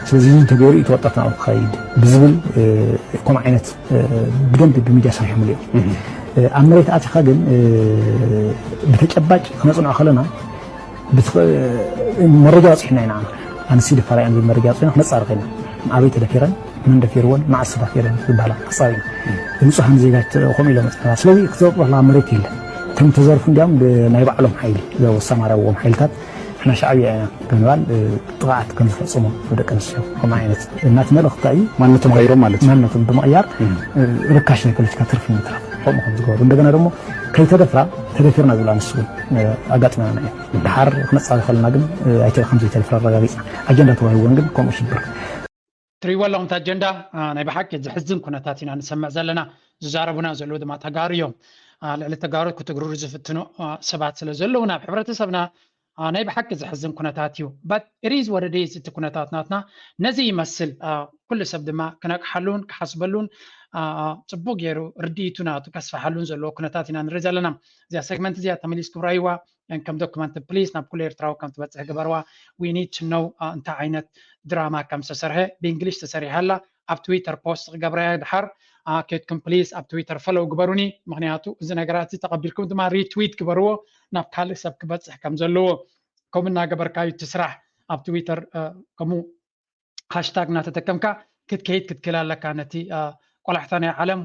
ስለዚ እዚ ተገይሩ እቲ ወጣት ናብኡ ክኸይድ ብዝብል ከምኡ ዓይነት ብደንቢ ብሚድያ ሰሪሖምሉ እዮም። ኣብ መሬት ኣቲኻ ግን ብተጨባጭ ክነፅንዖ ከለና መረጃ በፂሑና ኢና። ኣነሲ ደፋር እያ ዝብል መረጃ በፂሑና ክነፃርቕ ኢና። ኣበይ ተደፊረን፣ መን ደፊርወን፣ መዓስ ተደፊረን ዝበሃላ ክፃር ኢና። ንፁሃን ዜጋ ከምኡ ኢሎም መፅናታ። ስለዚ ክትዘርቑ ከለካ መሬት የለን። እቶም ተዘርፉ እንዲያም ናይ ባዕሎም ሓይሊ ዘወሳማራዎም ሓይልታት ንሕና ሻዕብያ ኢና ብምባል ጥቕዓት ከም ዝፈፅሙ ደቂ ኣንስትዮ ከምኡ ዓይነት እናቲ መልእኽቲ እዩ። ማንነቶም ቀይሮም ማለት እዩ። ማንነቶም ብምቕያር ርካሽ ናይ ፖለቲካ ትርፊ ምትራፍ ከምኡ ከም ዝገበሩ እንደገና ደግሞ ከይተደፍራ ተደፊርና ዝብላ ኣንስቲ እውን ኣጋጢመና እዩ። ድሓር ክነፃሪ ከለና ግን ኣይተ ከም ዘይተደፍራ ኣረጋጊፅና ኣጀንዳ ተዋሂብወን ግን ከምኡ ሽብር ትሪእዎ ኣለኹም እቲ ኣጀንዳ ናይ ብሓቂ ዝሕዝን ኩነታት ኢና ንሰምዕ ዘለና። ዝዛረቡና ዘለዉ ድማ ተጋሩ እዮም። ልዕሊ ተጋሩ ክትግርሩ ዝፍትኑ ሰባት ስለ ዘለዉ ናብ ሕብረተሰብና ናይ ብሓቂ ዝሕዝን ኩነታት እዩ። But it is what it is እቲ ኩነታት ናትና ነዚ ይመስል። ኩሉ ሰብ ድማ ክነቅሓሉን ክሓስበሉን ፅቡቅ ገይሩ ርድኢቱ ናቱ ከስፍሓሉን ዘለዎ ኩነታት ኢና ንርኢ ዘለና። እዚኣ segment እዚኣ ተመሊስኩም ራይዋ ከም document please ናብ ኩሉ ኤርትራዊ ከም ትበፅሕ ግበርዋ። We need to know እንታይ ዓይነት ድራማ ከም ዝተሰርሐ ብእንግሊሽ ተሰሪሓ ኣላ። ኣብ ትዊተር ፖስት ክገብረያ ድሓር ከድኩም please ኣብ ትዊተር follow ግበሩኒ። ምክንያቱ እዚ ነገራት እዚ ተቐቢልኩም ድማ retweet ግበርዎ ናብ ካልእ ሰብ ክበፅሕ ከም ዘለዎ። ከምኡ እናገበርካ እዩ እቲ ስራሕ ኣብ ትዊተር ከምኡ ሃሽታግ እናተጠቀምካ ክትከይድ ክትክእል ኣለካ። ነቲ ቆላሕታ ናይ ዓለም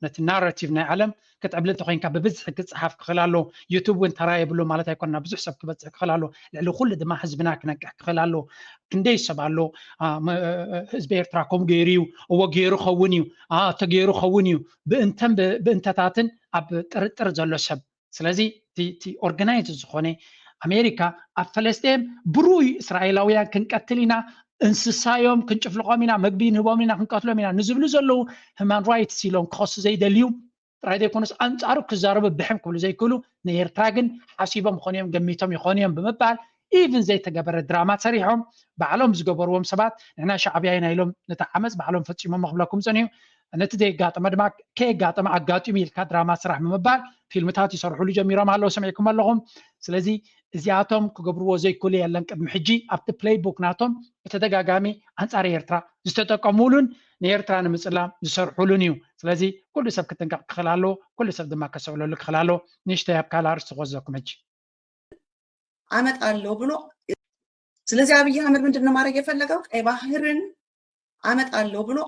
ነቲ ናራቲቭ ናይ ዓለም ክትዕብል እንተኮይንካ ብብዝሒ ክፀሓፍ ክኽእል ኣሎ። ዩቱብ እውን ተራ የብሉ ማለት ኣይኮነና፣ ብዙሕ ሰብ ክበፅሕ ክኽእል ኣሎ። ልዕሊ ኩሉ ድማ ህዝብና ክነቅሕ ክኽእል ኣሎ። ክንደይ ሰብ ኣሎ ህዝቢ ኤርትራ ከምኡ ገይሩ እዩ፣ እዎ ገይሩ ኸውን እዩ፣ ተገይሩ ኸውን እዩ ብእንተን ብእንተታትን ኣብ ጥርጥር ዘሎ ሰብ ስለዚ እቲ ኦርጋናይዝ ዝኾነ ኣሜሪካ ኣብ ፈለስጤም ብሩይ እስራኤላውያን ክንቀትል ኢና፣ እንስሳ እዮም ክንጭፍልቖም ኢና፣ መግቢ ንህቦም ኢና ክንቀትሎም ኢና ንዝብሉ ዘለዉ ህማን ራይትስ ኢሎም ክኸሱ ዘይደልዩ ጥራይ ዘይኮኑስ ኣንፃሩ ክዛረቡ ብሕም ክብሉ ዘይክእሉ ንኤርትራ ግን ሓሲቦም ይኾኑ እዮም ገሚቶም ይኾኑ እዮም ብምባል ኢቭን ዘይተገበረ ድራማ ሰሪሖም ባዕሎም ዝገበርዎም ሰባት ንሕና ሻዕብያ ኢና ኢሎም ነቲ ዓመፅ ባዕሎም ፈፂሞሞ ክብለኩም ፀኒሑ ነቲ ዘየጋጠመ ድማ ከየጋጠመ ኣጋጢሙ ኢልካ ድራማ ስራሕ ብምባል ፊልምታት ይሰርሑሉ ጀሚሮም ኣለዉ ሰሚዕኩም ኣለኹም። ስለዚ እዚኣቶም ክገብርዎ ዘይክእሉ የለን። ቅድሚ ሕጂ ኣብቲ ፕሌይ ቡክ ናቶም ብተደጋጋሚ ኣንፃር ኤርትራ ዝተጠቀሙሉን ንኤርትራ ንምፅላም ዝሰርሑሉን እዩ። ስለዚ ኩሉ ሰብ ክጥንቀቕ ክኽእል ኣለዎ። ኩሉ ሰብ ድማ ከሰብለሉ ክኽእል ኣለዎ። ንእሽተይ ኣብ ካልእ ኣርእስቲ ክወስደኩም ሕጂ። አመጣለሁ ብሎ ስለዚህ አብይ አህመድ ምንድን ነው ማድረግ የፈለገው? ቀይ ባህርን አመጣለሁ ብሎ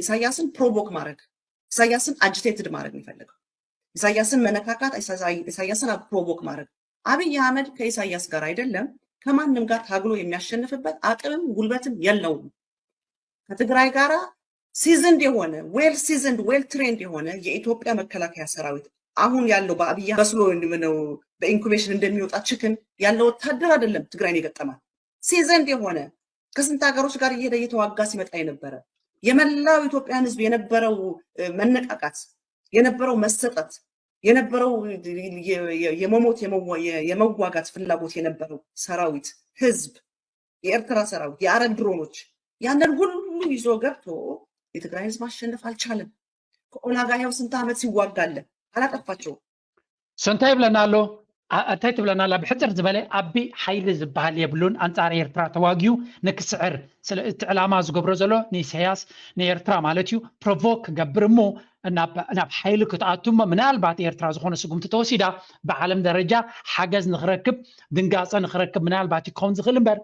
ኢሳያስን ፕሮቮክ ማድረግ ኢሳያስን አጂቴትድ ማድረግ ነው የፈለገው። ኢሳያስን መነካካት፣ ኢሳያስን ፕሮቮክ ማድረግ። አብይ አህመድ ከኢሳያስ ጋር አይደለም ከማንም ጋር ታግሎ የሚያሸንፍበት አቅምም ጉልበትም የለውም። ከትግራይ ጋራ seasoned የሆነ well seasoned well trained የሆነ የኢትዮጵያ መከላከያ ሰራዊት አሁን ያለው በአብይ በስሎ ነው በ incubation እንደሚወጣ chicken ያለ ወታደር አይደለም ትግራይን የገጠማት። Seasoned የሆነ ከስንት ሀገሮች ጋር እየሄደ እየተዋጋ ሲመጣ የነበረ የመላው ኢትዮጵያን ህዝብ የነበረው መነቃቃት የነበረው መሰጠት የነበረው የመሞት የመዋጋት ፍላጎት የነበረው ሰራዊት ህዝብ የኤርትራ ሰራዊት የአረብ ድሮኖች ያንን ሁሉ ይዞ ገብቶ የትግራይ ህዝብ ማሸነፍ አልቻለም። ከኦላ ጋር ያው ስንት ዓመት ሲዋጋለ አላጠፋቸው። ሰንታይ ብለና ኣሎ እንታይ ትብለና ኣላ? ብሕፅር ዝበለ ኣቢ ሓይሊ ዝበሃል የብሉን ኣንፃር ኤርትራ ተዋጊኡ ንክስዕር እቲ ዕላማ ዝገብሮ ዘሎ ንኢሳያስ ንኤርትራ ማለት እዩ ፕሮቮክ ክገብር እሞ ናብ ሓይሊ ክትኣቱ እሞ ምናልባት ኤርትራ ዝኾነ ስጉምቲ ተወሲዳ ብዓለም ደረጃ ሓገዝ ንክረክብ ድንጋፀ ንክረክብ ምናልባት ይከውን ዝኽእል እምበር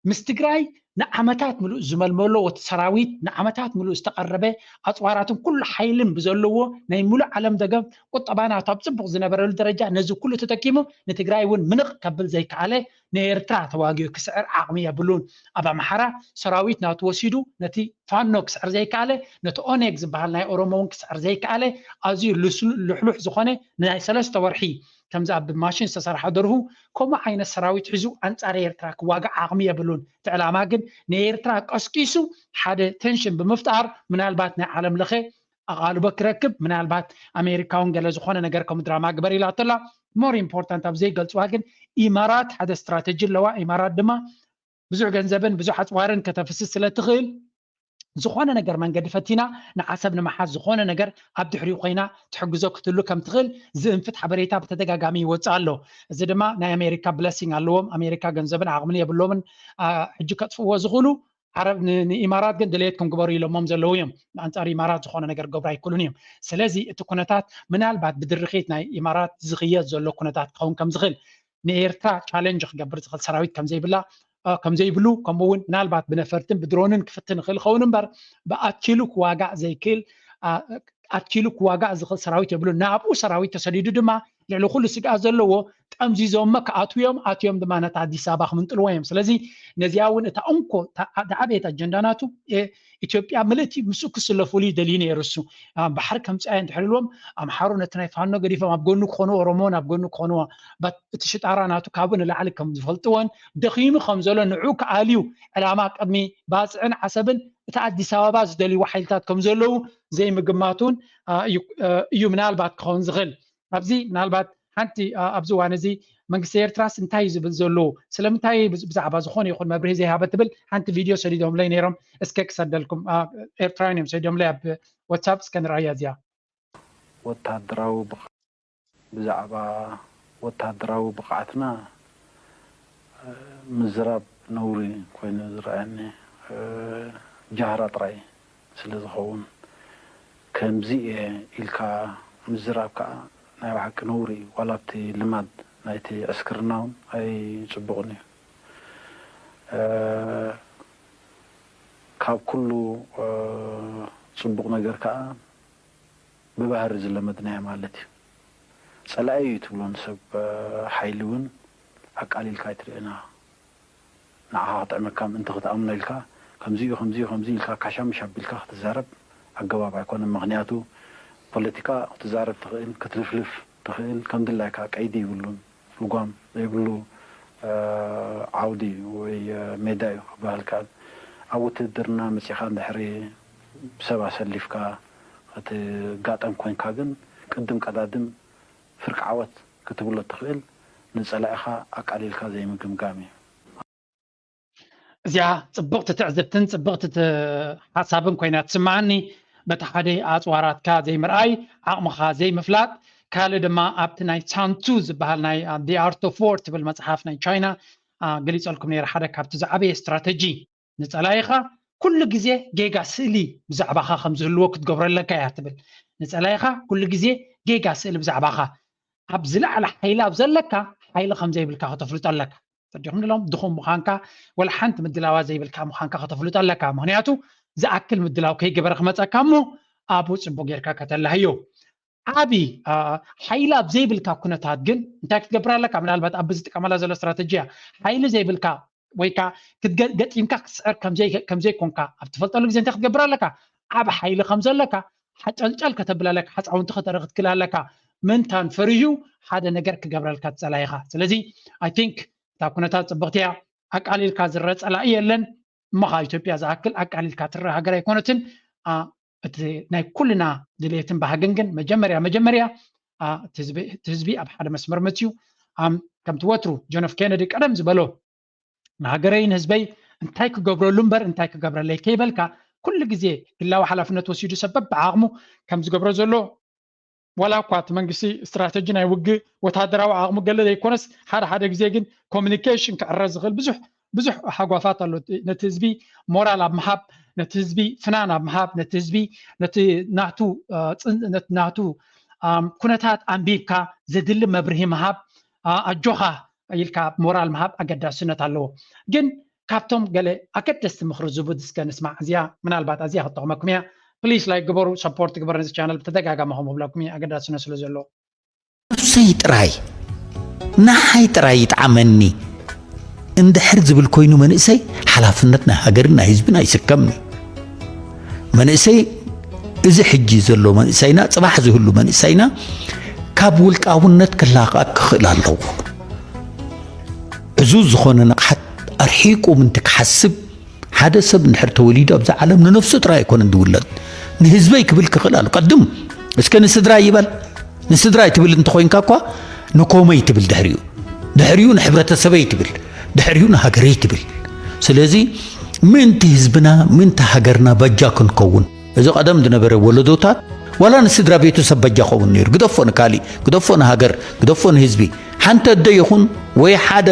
ምስ ትግራይ ንዓመታት ምሉእ ዝመልመሎ ወቲ ሰራዊት ንዓመታት ምሉእ ዝተቐረበ ኣፅዋራትን ኩሉ ሓይልን ብዘለዎ ናይ ሙሉእ ዓለም ደገፍ ቁጠባና ኣብ ፅቡቕ ዝነበረሉ ደረጃ ነዚ ኩሉ ተጠቂሙ ንትግራይ እውን ምንቕ ከብል ዘይከኣለ ንኤርትራ ተዋጊኡ ክስዕር ዓቕሚ የብሉን። ኣብ ኣምሓራ ሰራዊት ናቱ ወሲዱ ነቲ ፋኖ ክስዕር ዘይከኣለ ነቲ ኦኔግ ዝበሃል ናይ ኦሮሞ እውን ክስዕር ዘይከኣለ ኣዝዩ ልሕሉሕ ዝኾነ ናይ ሰለስተ ወርሒ ከምዚ ኣብ ማሽን ዝተሰርሐ ደርሁ ከምኡ ዓይነት ሰራዊት ሒዙ ኣንፃር ኤርትራ ክዋጋዕ ዓቕሚ የብሉን። እቲ ዕላማ ግን ንኤርትራ ቀስቂሱ ሓደ ቴንሽን ብምፍጣር ምናልባት ናይ ዓለም ለኸ ኣቓልቦ ክረክብ ምናልባት ኣሜሪካ እውን ገለ ዝኾነ ነገር ከም ድራማ ግበር ኢላቶ ኣላ። ሞር ኢምፖርታንት ኣብ ዘይገልፅዋ ግን ኢማራት ሓደ ስትራተጂ ኣለዋ። ኢማራት ድማ ብዙሕ ገንዘብን ብዙሕ ኣፅዋርን ከተፍስስ ስለ ትኽእል ዝኾነ ነገር መንገዲ ፈቲና ንዓሰብ ንምሓዝ ዝኾነ ነገር ኣብ ድሕሪኡ ኮይና ትሕግዞ ክትህሉ ከም ትኽእል ዝእንፍት ሓበሬታ ብተደጋጋሚ ይወፅእ ኣሎ። እዚ ድማ ናይ ኣሜሪካ ብለሲንግ ኣለዎም። ኣሜሪካ ገንዘብን ዓቕምን የብሎምን ሕጂ ከጥፍእዎ ዝኽእሉ ዓረብ ንኢማራት ግን ድሌትኩም ግበሩ ኢሎሞም ዘለዉ እዮም። ኣንፃር ኢማራት ዝኾነ ነገር ገብሩ ኣይክእሉን እዮም። ስለዚ እቲ ኩነታት ምናልባት ብድርኺት ናይ ኢማራት ዝኽየድ ዘሎ ኩነታት ክኸውን ከም ዝኽእል ንኤርትራ ቻለንጅ ክገብር ዝኽእል ሰራዊት ከምዘይብላ ከምዘይብሉ ከምኡ እውን ምናልባት ብነፈርትን ብድሮንን ክፍትን ይኽእል ይኸውን እምበር ብኣኪሉ ክዋጋእ ዘይክእል ኣኪሉ ክዋጋእ ዝኽእል ሰራዊት የብሉን። ናብኡ ሰራዊት ተሰዲዱ ድማ ልዕሊ ኩሉ ስግኣት ዘለዎ ጠምዚዞሞ ክኣትዉ እዮም። ኣትዮም ድማ ነታ ኣዲስ ኣበባ ክምንጥልዎ እዮም። ስለዚ ነዚኣ እውን እታ እንኮ ዝዓበየት ኣጀንዳ ናቱ ኢትዮጵያ ምልእቲ ምስኡ ክስለፉሉ ይደልዩ ነይሩ። እሱ ባሕሪ ከምፅኣዮ እንድሕር ኢልዎም ኣምሓሩ ነቲ ናይ ፋኖ ገዲፎም ኣብ ጎኑ ክኾኑ ኦሮሞን ኣብ ጎኑ ክኾንዎ እቲ ሽጣራ ናቱ ካብኡ ንላዕሊ ከም ዝፈልጥዎን ደኺሙ ከም ዘሎ ንዑ ክኣልዩ ዕላማ ቅድሚ ባፅዕን ዓሰብን እቲ ኣዲስ ኣበባ ዝደልይዎ ሓይልታት ከም ዘለዉ ዘይምግማቱን እዩ ምናልባት ክኸውን ዝኽእል። ኣብዚ ምናልባት ሓንቲ ኣብዚ እዋን እዚ መንግስቲ ኤርትራስ እንታይ እዩ ዝብል ዘሎ ስለምንታይ ብዛዕባ ዝኾነ ይኹን መብርሂ ዘይሃበ ትብል ሓንቲ ቪድዮ ሰዲዶምለይ ነይሮም። እስከ ክሰደልኩም ኤርትራውያን እዮም ሰዲዶምለይ ኣብ ዋትሳፕ እስከ ንርኣያ እዚኣ። ወታደራዊ ብዛዕባ ወታደራዊ ብቕዓትና ምዝራብ ነውሪ ኮይኑ ዝረኣየኒ ጃህራ ጥራይ ስለ ዝኸውን ከምዚ እየ ኢልካ ምዝራብ ከዓ ናይ ብሓቂ ነውሪ እዩ። ዋላ ኣብቲ ልማድ ናይቲ ዕስክርና እውን ኣይፅቡቕን እዩ። ካብ ኩሉ ፅቡቕ ነገር ከዓ ብባህሪ ዝለመድናዮ ማለት እዩ። ፀላኢ እዩ ትብሎ ንሰብ ሓይሊ እውን ኣቃሊልካ ኣይትርእን ኢኻ። ንዓኻ ክጥዕመካ ምእንቲ ክትኣምኖ ኢልካ ከምዚ እዩ ከምዚ እዩ ከምዚ ኢልካ ካሻምሽ ኣቢልካ ክትዛረብ ኣገባብ ኣይኮነን። ምኽንያቱ ፖለቲካ ክትዛረብ ትኽእል፣ ክትልፍልፍ ትኽእል፣ ከም ድላይካ ቀይዲ ይብሉን ልጓም ዘይብሉ ዓውዲ ወይ ሜዳ እዩ ክበሃል ይከኣል። ኣብ ውትህድርና መፂኻ እንድሕሪ ብሰብ ኣሰሊፍካ ክትጋጠም ኮይንካ ግን ቅድም ቀዳድም ፍርቂ ዓወት ክትብሎ እትኽእል ንፀላኢኻ ኣቃሊልካ ዘይምግምጋም እዩ። እዚኣ ፅብቕቲ ትዕዝብትን ፅብቕቲ ሓሳብን ኮይና ትስምዓኒ። በቲ ሓደ ኣፅዋራትካ ዘይምርኣይ፣ ዓቕምኻ ዘይምፍላጥ፣ ካልእ ድማ ኣብቲ ናይ ቻንቱ ዝበሃል ናይ The Art of War ትብል መፅሓፍ ናይ ቻይና ገሊፀልኩም ነይረ። ሓደ ካብቲ ዝዓበየ ስትራተጂ ንፀላኢኻ ኩሉ ግዜ ጌጋ ስእሊ ብዛዕባኻ ከም ዝህልዎ ክትገብሮ ኣለካ እያ ትብል። ንፀላኢኻ ኩሉ ግዜ ጌጋ ስእሊ ብዛዕባኻ ኣብ ዝለዓለ ሓይሊ ኣብ ዘለካ ሓይሊ ከም ዘይብልካ ከተፍልጦ ኣለካ። ተዲኹም ንሎም ድኹም ምዃንካ ወላ ሓንቲ ምድላዋ ዘይብልካ ምዃንካ ከተፍልጦ ኣለካ። ምክንያቱ ዝኣክል ምድላው ከይገበረ ክመፀካ እሞ ኣብኡ ፅቡቅ ጌርካ ከተላህዮ። ዓቢ ሓይሊ ኣብ ዘይብልካ ኩነታት ግን እንታይ ክትገብር ኣለካ? ምናልባት ኣብ ዝጥቀመላ ዘሎ ስትራተጂ እያ። ሓይሊ ዘይብልካ ወይ ከዓ ገጢምካ ክትስዕር ከምዘይኮንካ ኣብ ትፈልጠሉ ግዜ እንታይ ክትገብር ኣለካ? ዓብ ሓይሊ ከም ዘለካ ሓጨልጨል ከተብል ኣለካ፣ ሓፃውንቲ ከተርኢ ክትክል ኣለካ። ምንታን ፈሪሁ ሓደ ነገር ክገብረልካ ትፀላኢኻ። ስለዚ I think እታ ኩነታት ፅብቕቲ እያ። ኣቃሊልካ ዝረአ ፀላኢ የለን። እሞ ከዓ ኢትዮጵያ ዝኣክል ኣቃሊልካ ትረአ ሃገር ኣይኮነትን። እቲ ናይ ኩልና ድሌትን ባህግን ግን መጀመርያ መጀመርያ እቲ ህዝቢ ኣብ ሓደ መስመር መፅዩ፣ ከምቲ ወትሩ ጆን ኤፍ ኬነዲ ቀደም ዝበሎ ንሃገረይ ንህዝበይ እንታይ ክገብረሉ እምበር እንታይ ክገብረለይ ከይበልካ ኩሉ ግዜ ግላዊ ሓላፍነት ወሲዱ ሰብ በብዓቕሙ ከም ዝገብሮ ዘሎ ዋላ እኳ እቲ መንግስቲ ስትራተጂ ናይ ውግእ ወታደራዊ ዓቕሙ ገለ ዘይኮነስ ሓደ ሓደ ግዜ ግን ኮሚኒኬሽን ክዕረ ዝኽእል ብዙሕ ብዙሕ ሓጓፋት ኣሎ። ነቲ ህዝቢ ሞራል ኣብ ምሃብ፣ ነቲ ህዝቢ ፍናን ኣብ ምሃብ፣ ነቲ ህዝቢ ነቲ ናቱ ናቱ ኩነታት ኣንቢብካ ዘድሊ መብርሂ ምሃብ፣ ኣጆኻ ኢልካ ሞራል ምሃብ ኣገዳስነት ኣለዎ። ግን ካብቶም ገለ ኣገደስቲ ምኽሪ ዝቡድ እስከ ንስማዕ። እዚኣ ምናልባት ኣዝያ ክትጠቕመኩም እያ። ፕሊስ ላይክ ግበሩ፣ ሰፖርት ግበር ነዚ ቻነል ብተደጋጋሚ ከም ክብለኩም እየ ኣገዳስነት ስለ ዘለዎ። ነብሰይ ጥራይ ንዓይ ጥራይ ይጥዓመኒ እንድሕር ዝብል ኮይኑ መንእሰይ ሓላፍነት ናይ ሃገርን ናይ ህዝብን ኣይስከምኒ። መንእሰይ እዚ ሕጂ ዘሎ መንእሰይና ፅባሕ ዝህሉ መንእሰይና ካብ ውልቃውነት ክላቐቅ ክኽእል ኣለዎ። ዕዙዝ ዝኾነ ንቕሓት ኣርሒቁ ምንቲ ክሓስብ ሓደ ሰብ እንድሕር ተወሊዱ ኣብዛ ዓለም ንነፍሱ ጥራይ ኣይኮነን ዝውለድ ንህዝበይ ክብል ክኽእል ኣሎ። ቀድም እስከ ንስድራይ ይበል። ንስድራይ ትብል እንተኾይንካ እኳ ንኮመይ ትብል ድሕሪኡ ድሕሪኡ ንሕብረተሰበይ ትብል ድሕሪኡ ንሃገረይ ትብል። ስለዚ ምእንቲ ህዝብና ምእንቲ ሃገርና በጃ ክንከውን እዚ ቀደም ዝነበረ ወለዶታት ዋላ ንስድራ ቤቱ ሰብ በጃ ኸውን ነይሩ። ግደፎ ንካሊእ፣ ግደፎ ንሃገር፣ ግደፎ ንህዝቢ። ሓንቲ ኣደ ይኹን ወይ ሓደ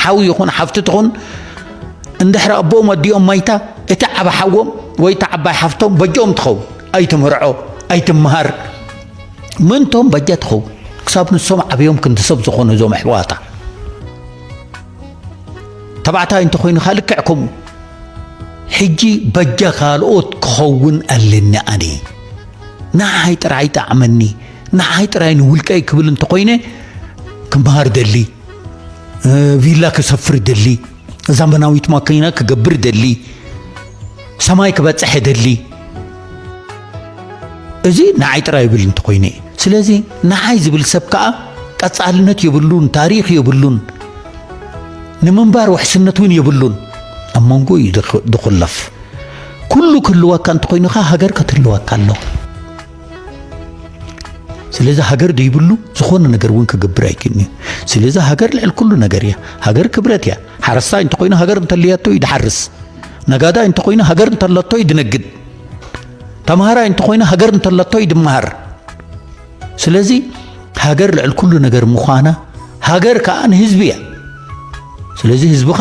ሓው ይኹን ሓፍቲ ትኹን እንድሕሪ ኣቦኦም ኣዲኦም ማይታ እቲ ዓቢ ሓዎም ወይ እቲ ዓባይ ሓፍቶም በጃኦም ትኸውን። ኣይትምርዖ፣ ኣይትምሃር። ምእንቶም በጃ ትኸውን ክሳብ ንሶም ዓብዮም ክንዲ ሰብ ዝኾኑ እዞም ኣሕዋታ። ተባዕታይ እንተኾይኑ ከዓ ልክዕ ከምኡ ሕጂ በጃ ካልኦት ክኸውን ኣለኒ ኣነ። ንዓይ ጥራይ ይጠዕመኒ፣ ንዓይ ጥራይ ንውልቀይ ክብል እንተኾይነ ክመሃር ደሊ፣ ቪላ ክሰፍር ደሊ፣ ዘመናዊት ማኪና ክገብር ደሊ፣ ሰማይ ክበፅሕ ደሊ። እዚ ንዓይ ጥራይ ይብል እንተኾይነ። ስለዚ ንዓይ ዝብል ሰብ ከዓ ቀፃልነት የብሉን፣ ታሪኽ የብሉን፣ ንምንባር ውሕስነት እውን የብሉን። ኣብ መንጎ እዩ ድኹለፍ። ኩሉ ክህልወካ እንተኾይኑ ከዓ ሃገር ክትህልወካ ኣለዎ። ስለዚ ሃገር ደይብሉ ዝኾነ ነገር እውን ክገብር ኣይክእልን እዩ። ስለዚ ሃገር ልዕል ኩሉ ነገር እያ። ሃገር ክብረት እያ። ሓረስታይ እንተኾይኑ ሃገር እንተልያቶ እዩ ድሓርስ። ነጋዳይ እንተኾይኑ ሃገር እንተለቶ እዩ ድነግድ። ተምሃራይ እንተኾይኑ ሃገር እንተለቶ እዩ ድመሃር። ስለዚ ሃገር ልዕል ኩሉ ነገር ምዃና ሃገር ከዓ ንህዝቢ እያ። ስለዚ ህዝብኻ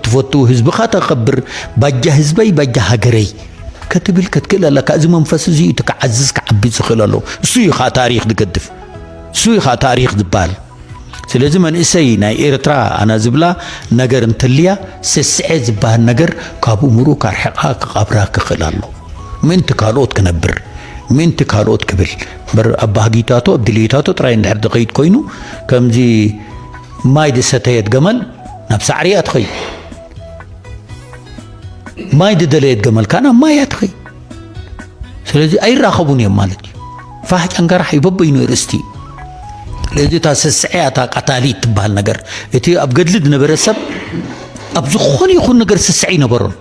ትፈቱ፣ ህዝብኻ ተኸብር፣ ባጃ ህዝበይ ባጃ ሃገረይ ከትብል ከትክእል ኣለካ። እዚ መንፈስ እዚ እዩ ክዓዝዝ ክዓቢ ዝኽእል ኣለዎ። እሱ እዩ ከዓ ታሪኽ ዝገድፍ፣ እሱ እዩ ከዓ ታሪኽ ዝበሃል። ስለዚ መንእሰይ ናይ ኤርትራ ኣና ዝብላ ነገር እንትልያ ስስዐ ዝበሃል ነገር ካብ እምሩ ካርሕቃ ክቐብራ ክኽእል ኣሎ። ምእንቲ ካልኦት ክነብር ምእንቲ ካልኦት ክብል በር ኣብ ባህጊታቶ ኣብ ድልየታቶ ጥራይ እንድሕር ዝኸይድ ኮይኑ ከምዚ ማይ ዝሰተየት ገመል ናብ ሳዕሪ እያ ትኸይድ። ማይ ዝደለየት ገመል ከዓ ናብ ማይ እያ ትኸይድ። ስለዚ ኣይራኸቡን እዮም ማለት እዩ። ፋሕ ጨንገራሕ እዩ በበይኑ ርእስቲ እዩ። ስለዚ እታ ስስዐ እያ እታ ቀታሊት ትበሃል ነገር። እቲ ኣብ ገድሊ ዝነበረ ሰብ ኣብ ዝኾነ ይኹን ነገር ስስዐ ይነበሮን።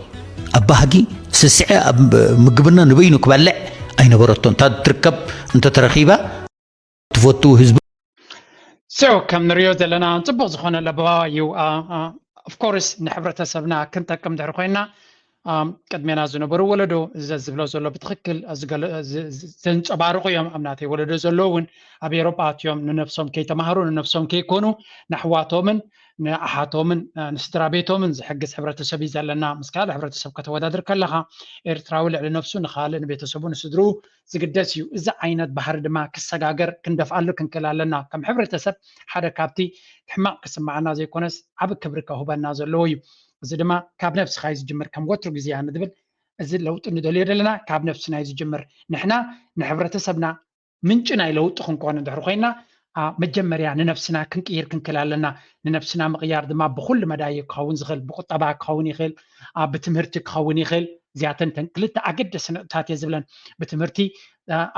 ኣብ ባህጊ ስስዐ ኣብ ምግብና ንበይኑ ክበልዕ ኣይነበረቶን። እታ ትርከብ እንተተረኺባ ትፈቱ ህዝቢ So ከም ንሪኦ ዘለና ፅቡቕ ዝኾነ ለበዋ እዩ። Of course ንሕብረተሰብና ክንጠቅም ድሕሪ ኮይና ቅድሜና ዝነበሩ ወለዶ ዘዝብሎ ዘሎ ብትኽክል ዘንፀባርቑ እዮም። ኣብ ናተይ ወለዶ ዘለዉ እውን ኣብ ኤሮጳ ኣትዮም ንነብሶም ከይተማሃሩ ንነብሶም ከይኮኑ ንኣሕዋቶምን ንኣሓቶምን ንስድራ ቤቶምን ዝሕግዝ ሕብረተሰብ እዩ ዘለና። ምስ ካልእ ሕብረተሰብ ከተወዳድር ከለኻ ኤርትራዊ ልዕሊ ነብሱ ንኻልእ ንቤተሰቡ ንስድርኡ ዝግደስ እዩ። እዚ ዓይነት ባህሪ ድማ ክሰጋገር ክንደፍኣሉ ክንክእል ኣለና። ከም ሕብረተሰብ ሓደ ካብቲ ሕማቕ ክስምዓና ዘይኮነስ ዓቢ ክብሪ ከውህበና ዘለዎ እዩ። እዚ ድማ ካብ ነብስኻ እዩ ዝጅምር። ከም ወትሩ ግዜ ንድብል እዚ ለውጢ ንደልዮ ዘለና ካብ ነብስና እዩ ዝጅምር። ንሕና ንሕብረተሰብና ምንጪ ናይ ለውጢ ክንኮን እንድሕር ኮይና፣ መጀመርያ ንነብስና ክንቅይር ክንክእል ኣለና። ንነብስና ምቕያር ድማ ብኩሉ መዳይ ክኸውን ዝኽእል፣ ብቁጠባ ክኸውን ይኽእል፣ ብትምህርቲ ክኸውን ይኽእል። እዚኣተን ተን ክልተ ኣገደሲ ነጥብታት እየ ዝብለን። ብትምህርቲ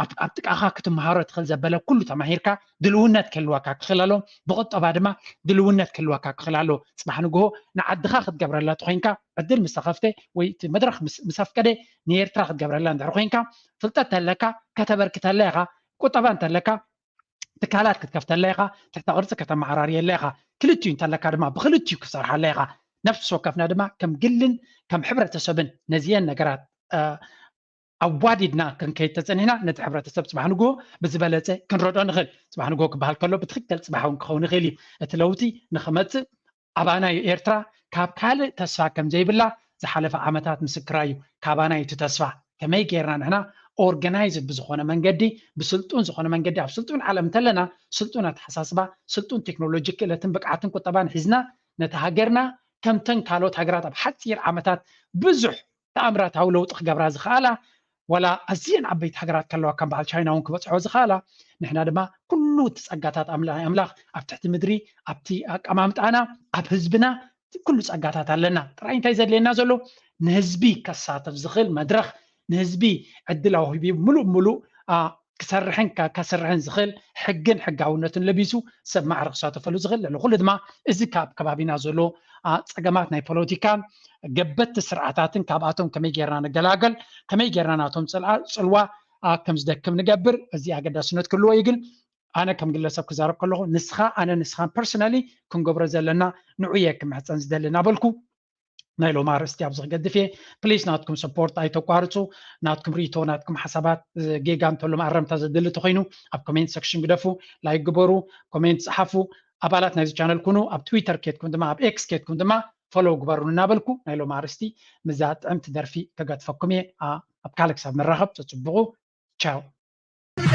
ኣብ ጥቃኻ ክትመሃሮ ትኽእል ዘበለ ኩሉ ተማሂርካ ድልውነት ክህልወካ ክኽእል ኣሎ። ብቁጠባ ድማ ድልውነት ክህልወካ ክኽእል ኣሎ። ፅባሕ ንግሆ ንዓድኻ ክትገብረላ ተኮይንካ፣ ዕድል ምስ ተኸፍተ ወይ እቲ መድረኽ ምስ ኣፍቀደ ንኤርትራ ክትገብረላ እንድሕር ኮይንካ፣ ፍልጠት ተለካ ከተበርክተላ ኢኻ። ቁጠባ እንተለካ ትካላት ክትከፍተላ ኢኻ። ትሕተ ቅርፂ ከተመዓራርየላ ኢኻ። ክልቲኡ እንተለካ ድማ ብክልቲኡ ክትሰርሓላ ኢኻ። ነፍሲ ወከፍና ድማ ከም ግልን ከም ሕብረተሰብን ነዚአን ነገራት ኣዋዲድና ክንከይድ ተፀኒሕና፣ ነቲ ሕብረተሰብ ፅባሕ ንግሆ ብዝበለፀ ክንረድኦ ንኽእል። ፅባሕ ንግሆ ክበሃል ከሎ ብትኽክል ፅባሕ እውን ክኸውን ይኽእል እዩ። እቲ ለውጢ ንኽመፅእ ኣባና እዩ። ኤርትራ ካብ ካልእ ተስፋ ከም ዘይብላ ዝሓለፈ ዓመታት ምስክራ እዩ። ካባና እዩ እቲ ተስፋ። ከመይ ጌርና ንሕና ኦርጋናይዝድ ብዝኾነ መንገዲ፣ ብስልጡን ዝኾነ መንገዲ፣ ኣብ ስልጡን ዓለም እንተለና፣ ስልጡን ኣተሓሳስባ፣ ስልጡን ቴክኖሎጂ፣ ክእለትን ብቅዓትን ቁጠባን ሒዝና፣ ነቲ ሃገርና ከምተን ካልኦት ሃገራት ኣብ ሓፂር ዓመታት ብዙሕ ተኣምራታዊ ለውጢ ክገብራ ዝኸኣላ፣ ዋላ ኣዝየን ዓበይቲ ሃገራት ከለዋ ከም በዓል ቻይና እውን ክበፅሖ ዝኸኣላ፣ ንሕና ድማ ኩሉ እቲ ፀጋታት ኣምላ-፣ ኣምላኽ ኣብ ትሕቲ ምድሪ፣ ኣብቲ ኣቀማምጣና፣ ኣብ ህዝብና ኩሉ ፀጋታት ኣለና። ጥራይ እንታይ ዘድልየና ዘሎ? ንህዝቢ ከሳተፍ ዝኽእል መድረኽ፣ ንህዝቢ ዕድል ኣውሂቡ ሙሉእ ሙሉእ፣ ኣ፣ ክሰርሕን ከ-፣ ከስርሕን ዝኽእል ሕግን ሕጋውነትን ለቢሱ ሰብ ማዕረ ክሳተፈሉ ዝኽእል። ልዕሊ ኩሉ ድማ እዚ ካብ ከባቢና ዘሎ፣ ኣ፣ ፀገማት ናይ ፖለቲካን ገበቲ ስርዓታትን ካብኣቶም ከመይ ጌርና ንገላገል፣ ከመይ ጌርና ናቶም ፅልኣ-፣ ፅልዋ፣ ኣ፣ ከም ዝደክም ንገብር። እዚ ኣገዳስነት ክህልዎ እዩ። ግን ኣነ ከም ግለሰብ ክዛረብ ከለኹ ንስኻ፣ ኣነ ንስኻን ፐርሰናሊ ክንገብሮ ዘለና ንዑ እየ ክምሕፀን ዝደሊ እናበልኩ ናይ ሎሚ ኣርእስቲ ኣብዚ ክገድፍ እየ። ፕሊስ ናትኩም ሰፖርት ኣይተቋርፁ። ናትኩም ርእይቶ፣ ናትኩም ሓሳባት፣ እ፣ ጌጋ እንተሎ መኣረምታ ዘድሊ ተኮይኑ ኣብ ኮሜንት ሰክሽን ግደፉ፣ ላይክ ግበሩ፣ ኮሜንት ፀሓፉ፣ ኣባላት ናይዚ ቻነል ኩኑ፣ ኣብ ትዊተር ኬድኩም ድማ ኣብ ኤክስ ኬድኩም ድማ ፎሎው ግበሩን እናበልኩ ናይ ሎሚ ኣርእስቲ ምስዛ ጥዕምቲ ደርፊ ከገድፈኩም እየ። ኣ-፣ ኣብ ካልእ ክሳብ ንራኸብ ተፅብቑ። ቻው።